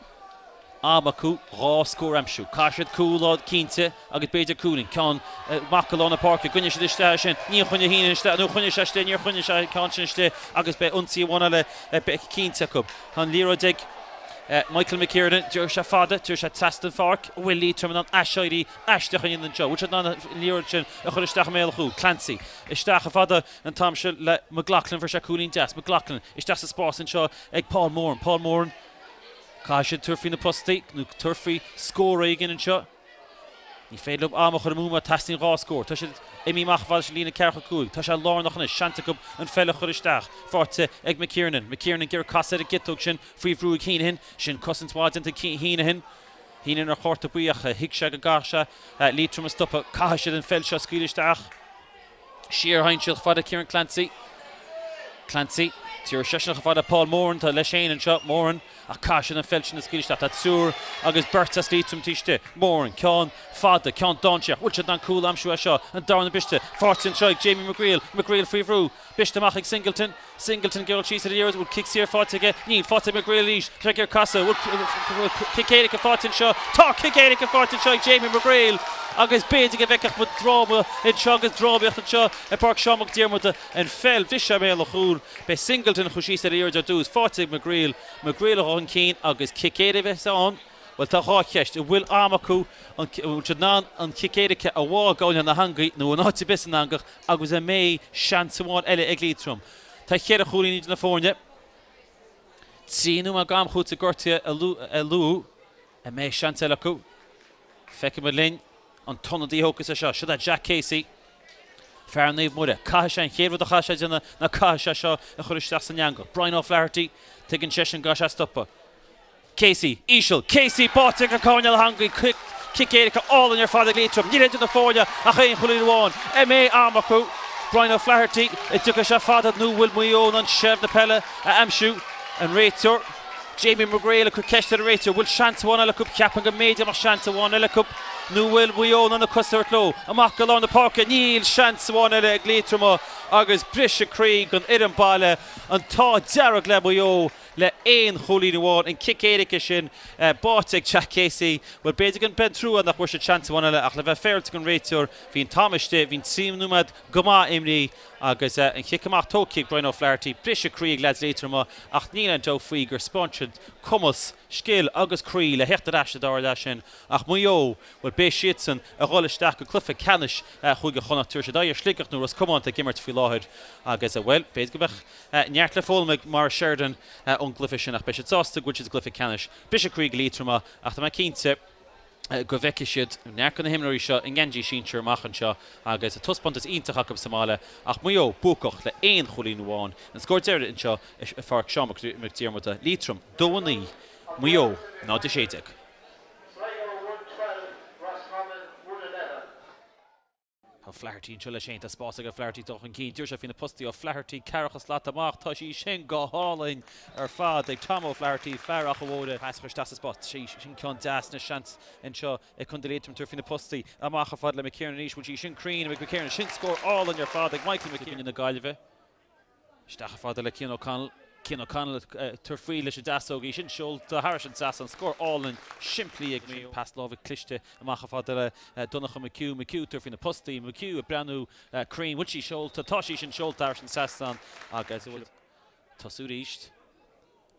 am acu dhá scór a aimsiú. Caithfidh siad cúl a fháil cinnte agus b'fhéidir cúilín. Ceann amach go lár na páirce, an gcoinneoidh siad isteach é sin. Níor choinnigh Heenan isteach, nó choinnigh sé istigh, níor choinnigh sé an ceann sin istigh agus beidh ionsaí amháin eile cinnte acu. Tá an liathróid ag Michael McKiernan, d'éirigh sé fada, d'éirigh sé trasna an pháirc, an bhfuil Liatroim in ann aiséirí aisteach a dhéanamh anseo? Bhfuil siad in ann an liathróid sin a chur isteach i mbéal an chúil? Clancy isteach chomh fada an t-am seo le McLaughlin, fuair sé cúilín deas. McLaughlin isteach sa spás anseo ag Paul Moran. Paul Moran, caithfidh siad tabhairt faoi na postaí nó tabhairt faoi scór éigin anseo. Ní féidir leo am a chur amú mar teastaíonn dhá scór. Tá siad imithe amach chomh fada leis an líne 45. Tá sé lárnach anois. Seans acu an pheil a chur isteach. Faighte ag McKiernan. McKiernan ag iarraidh casadh ar an gciotóg sin faoi bhrú ag Heneghan. Sin cosaint mhaith déanta ag Heneghan. Heneghan ar chárta buí ach thuig sé go gcaithfeadh sé Liatroim a stopadh. Caithfidh siad an pheil seo a scaoileadh isteach. Siar a théann siad chomh fada le Kieran Clancy. Clancy, tabharfaidh seisean chomh fada le Paul Moran, tá leis féin anseo, Moran, ach caithfidh siad an pheil sin a scaoileadh isteach. Tá triúr agus beirt as Liatroim taobh istigh. Moran, ceann fada, ceann dainséarach. Bhfuil siad in ann cúl a aimsiú as seo? An darna briste. Faighte anseo ag Jamie McGreal. McGreal faoi bhrú. Briste amach ag Singleton. Singleton ag dul síos ar an liathróid. Bhfuil cic saor faighte aige? Níl. Faighte ag McGreal arís. Tá sé ag iarraidh casadh. Bhfuil cic éirice faighte anseo? Tá cic éirice faighte anseo ag Jamie McGreal agus b'fhéidir go bhfeicfeadh muid dráma anseo agus drámaíocht anseo i bPáirc Seán Mac Diarmada. An pheil, bhris sé i mbéal an chúil. Beidh Singleton a chuaigh síos ar an liathróid ar dtús. Faighte ag McGreal. McGreal a dhul chun cinn agus cic éirice a bheas ann. Bhuel, tá dhá cheist. An bhfuil am acu, an bhfuil siad in ann an chic éirice a bhá i na heangaí nó in áit ar bith san eangach agus an mbeidh seans amháin eile ag Liatroim? Tá cheithre chúilín idir na foirne. Trí nóiméad d'am cúitimh gortaithe a luadh. An mbeidh seans eile acu? Feicfidh muid linn. An t-ionadaí a thógfas é seo. Siod é Jack Casey. Fear Naomh Muire. Caithfidh sé an chéad rud a chaithfidh sé a déanamh ná caithfidh sé seo a chur isteach san eangach. Brian O'Flaherty, tuigeann seisean go gcaithfidh sé stopadh. Casey, íseal, Casey báite ag an coirnéal eangaí, cic éirice álainn ar fad ag Liatroim. Níl idir na foirne ach aon chúilín amháin. An mbeidh am acu? Brian O'Flaherty, an dtiocfaidh sé fada nó bhfuil Maigh Eo in ann seilbh na peile a aimsiú? An réiteoir? Jamie McGrail ag cur ceist ar an réiteoir, bhfuil seans amháin eile acu? Ceapaim go mb'fhéidir go mbeadh seans amháin eile acu. Nó bhfuil Maigh Eo in ann a cos a thabhairt leo? Amach go lár na páirce, níl seans amháin eile ag Liatroim agus briseadh croí don fhoireann baile, an t-ádh dearg le Maigh Eo le aon chúilín amháin. An cic éirice sin báite ag Jack Casey. Bhuel, b'fhéidir go mbeidh trua nach bhfuair siad seans amháin eile ach le bheith féaráilte don réiteoir, bhí an t-am istigh, bhí an 3 nóiméad go maith imrithe agus an chic amach tógtha ag Brian O'Flaherty. Briseadh croí ag leaids Liatroma ach níl aon dabht faoi gur 'spáin siad cumas, scil agus croí le theacht ar ais sa dara leath sin. Ach Maigh Eo, bhuel beidh siadsan ag dhul isteach go cluiche ceannais Chúige Chonnacht. Tabharfaidh siad aghaidh ar Shligeach nó Ros Comáin atá ag imirt faoi láthair agus, bhuel, b'fhéidir go mbeadh neart le foghlaim ag Maurice Sheridan ón gcluiche sin ach beidh siad sásta go bhfuil siad sa gcluiche ceannais. Briseadh croí do Liatroma ach tá mé cinnte go bhfeicfidh siad neart de na himreoirí seo i ngeansaí sinsir amach anseo agus taispeántas iontach acu sa mbaile ach Maigh Eo buacach le aon chúilín amháin. An scór deiridh anseo i bPáirc Seán Mac Diarmada, Liatroim 2-9, Maigh Eo 0-16. Sligo 1-12, Roscommon 1-11. Tá Flaherty anseo leis féin. Tá spás ag Flaherty dul chun cinn. D'iarr sé faoi na postaí O'Flaherty ceathracha slat amach. Tá sí sin go hálainn ar fad ag Tom O'Flaherty, fear Achadh Mhóire. Pas a chur isteach sa spás. Tá sin ceann deas anois seans anseo ag Contae Liatroim tabhairt faoi na postaí. Amach ar fad le McKiernan arís. Bhfuil sí sin cruinn ag McKiernan? Sin scór álainn ar fad ag Michael McKiernan na Gaillimhe. Isteach chomh fada le Cian O'Connell. Cian O'Connell ag tabhairt faoi leis an deasóg. Í sin seolta thairis an trasnán. Scór álainn simplí ag Maigh Eo. Pas láimhe cliste amach chomh fada le Donncha McHugh. McHugh ag tabhairt faoi na postaí. McHugh ag breathnú cruinn. Bhfuil sí seolta? Tá sí sin seolta thairis an trasnán agus tosú arís.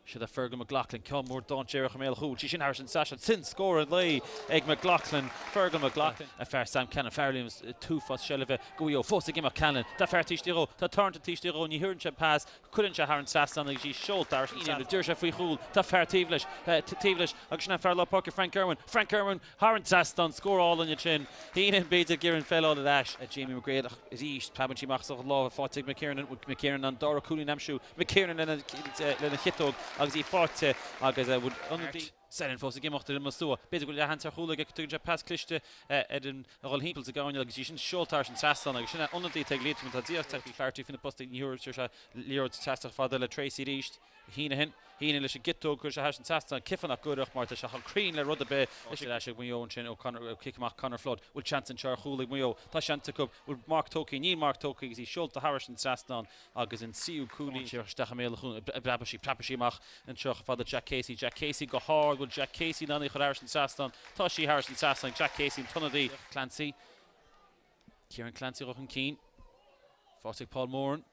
Seo do Fergal McLaughlin, ceann mór dainséarach i mbéal an chúil. Sí sin thairis an trasnán. Sin scór an lae ag McLaughlin, Fergal McLaughlin. A fear Sam Callan, fear Williams, t-uafás seilbhe do Mhaigh Eo. Fós ag imeacht Callan. Tá fear taobh istigh dhó. Tá Thornton taobh istigh dhó. Ní thabharann sé an pas. Cuireann sé thar an trasnán agus í seolta thairis an trasnán. D'iarr sé faoi chúl. Tá fear taobh leis. Taobh leis. Agus sin é fear lár páirce Frank Irwin. Frank Irwin thar an trasnán. Scór álainn ansin. Heenan b'fhéidir ag iarraidh an pheil a fháil ar ais. Jamie McGrail ach arís preabann sí amach as a lámha faighte ag McKiernan. McKiernan an dara cúilín a aimsiú. McKiernan lena chiotóg agus í faighte agus bhfuil ionadaí. Senan fós ag imeacht ar an slua. B'fhéidir go bhfuil leathsheans ar chúl aige. Tugann sé pas cliste ar an a dhul thimpeall sa gcoirnéal agus í sin seolta thairis an trasnán agus sin é ionadaí atá ag Liatroim atá díreach tagtha Flaherty faoi na postaí. Ní thabharfaidh sé liathróid trasna chomh fada le Tracey arís. Heenan. Heenan leis an gciotóg. Cuireann sé thairis an trasnán. Cífeá nach gcuirfeadh mar tá sé chomh cruinn le rud ar bith. Leis ar ais ag Maigh Eo ansin ó Conor, cic amach Conor Flood. Bhfuil seans anseo ar chúl ag Maigh Eo? Tá seans acu. Bhfuil marc tógtha? Níl marc tógtha agus í seolta thairis an trasnán. Agus an tríú cúilín díreach isteach i mbéal an chúil. Preabadh sí, preabadh sí amach anseo chomh fada Jack Casey. Jack Casey go hard. Bhfuil Jack Casey in ann í a chur thairis an trasnán? Tá sí thairis an trasnán. Jack Casey an t-ionadaí. Clancy. Kieran Clancy dul chun cinn. Faighte ag Paul Moran.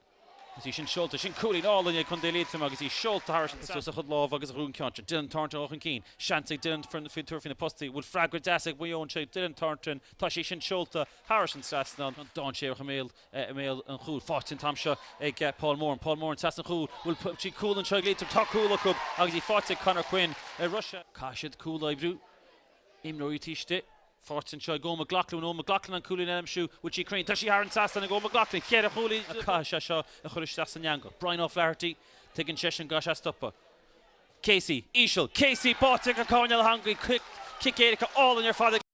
Agus í sin seolta. Sin cúilín álainn ag Contae Liatroim agus í seolta thairis an trasnán. Suas a chuid lámh agus a ghrún ceann sin. Dylan Thornton dul chun cinn. Seans ag Dylan faoi tabhairt faoi na postaí. Bhfuil freagra deas ag Maigh Eo anseo ag Dylan Thornton. Tá sí sin seolta thairis an trasnán. Dainséarach i mbéal i mbéal an chúil. Faighte an t-am seo ag Paul Moran. Paul Moran trasna an chúil. Bhfuil sí cúl anseo ag Liatroim? Tá cúl acu agus í faighte ag Conor Quinn. Russia. Caithfidh siad cúl a oibriú. Imreoirí taobh istigh. Faighte anseo ag Eoin McLaughlin. Bhfuil Eoin McLaughlin an cúilín a aimsiú? Bhfuil sí cruinn? Tá sí thar an trasnán ag Eoin McLaughlin. Cheithre chúilín. Caithfidh sé seo a chur isteach san eangach. Brian O'Flaherty. Tuigeann seisean go gcaithfidh sé stopadh. Casey. Íseal. Casey báite ag an coirnéal theangaidh. Cic éirice álainn ar fad ag.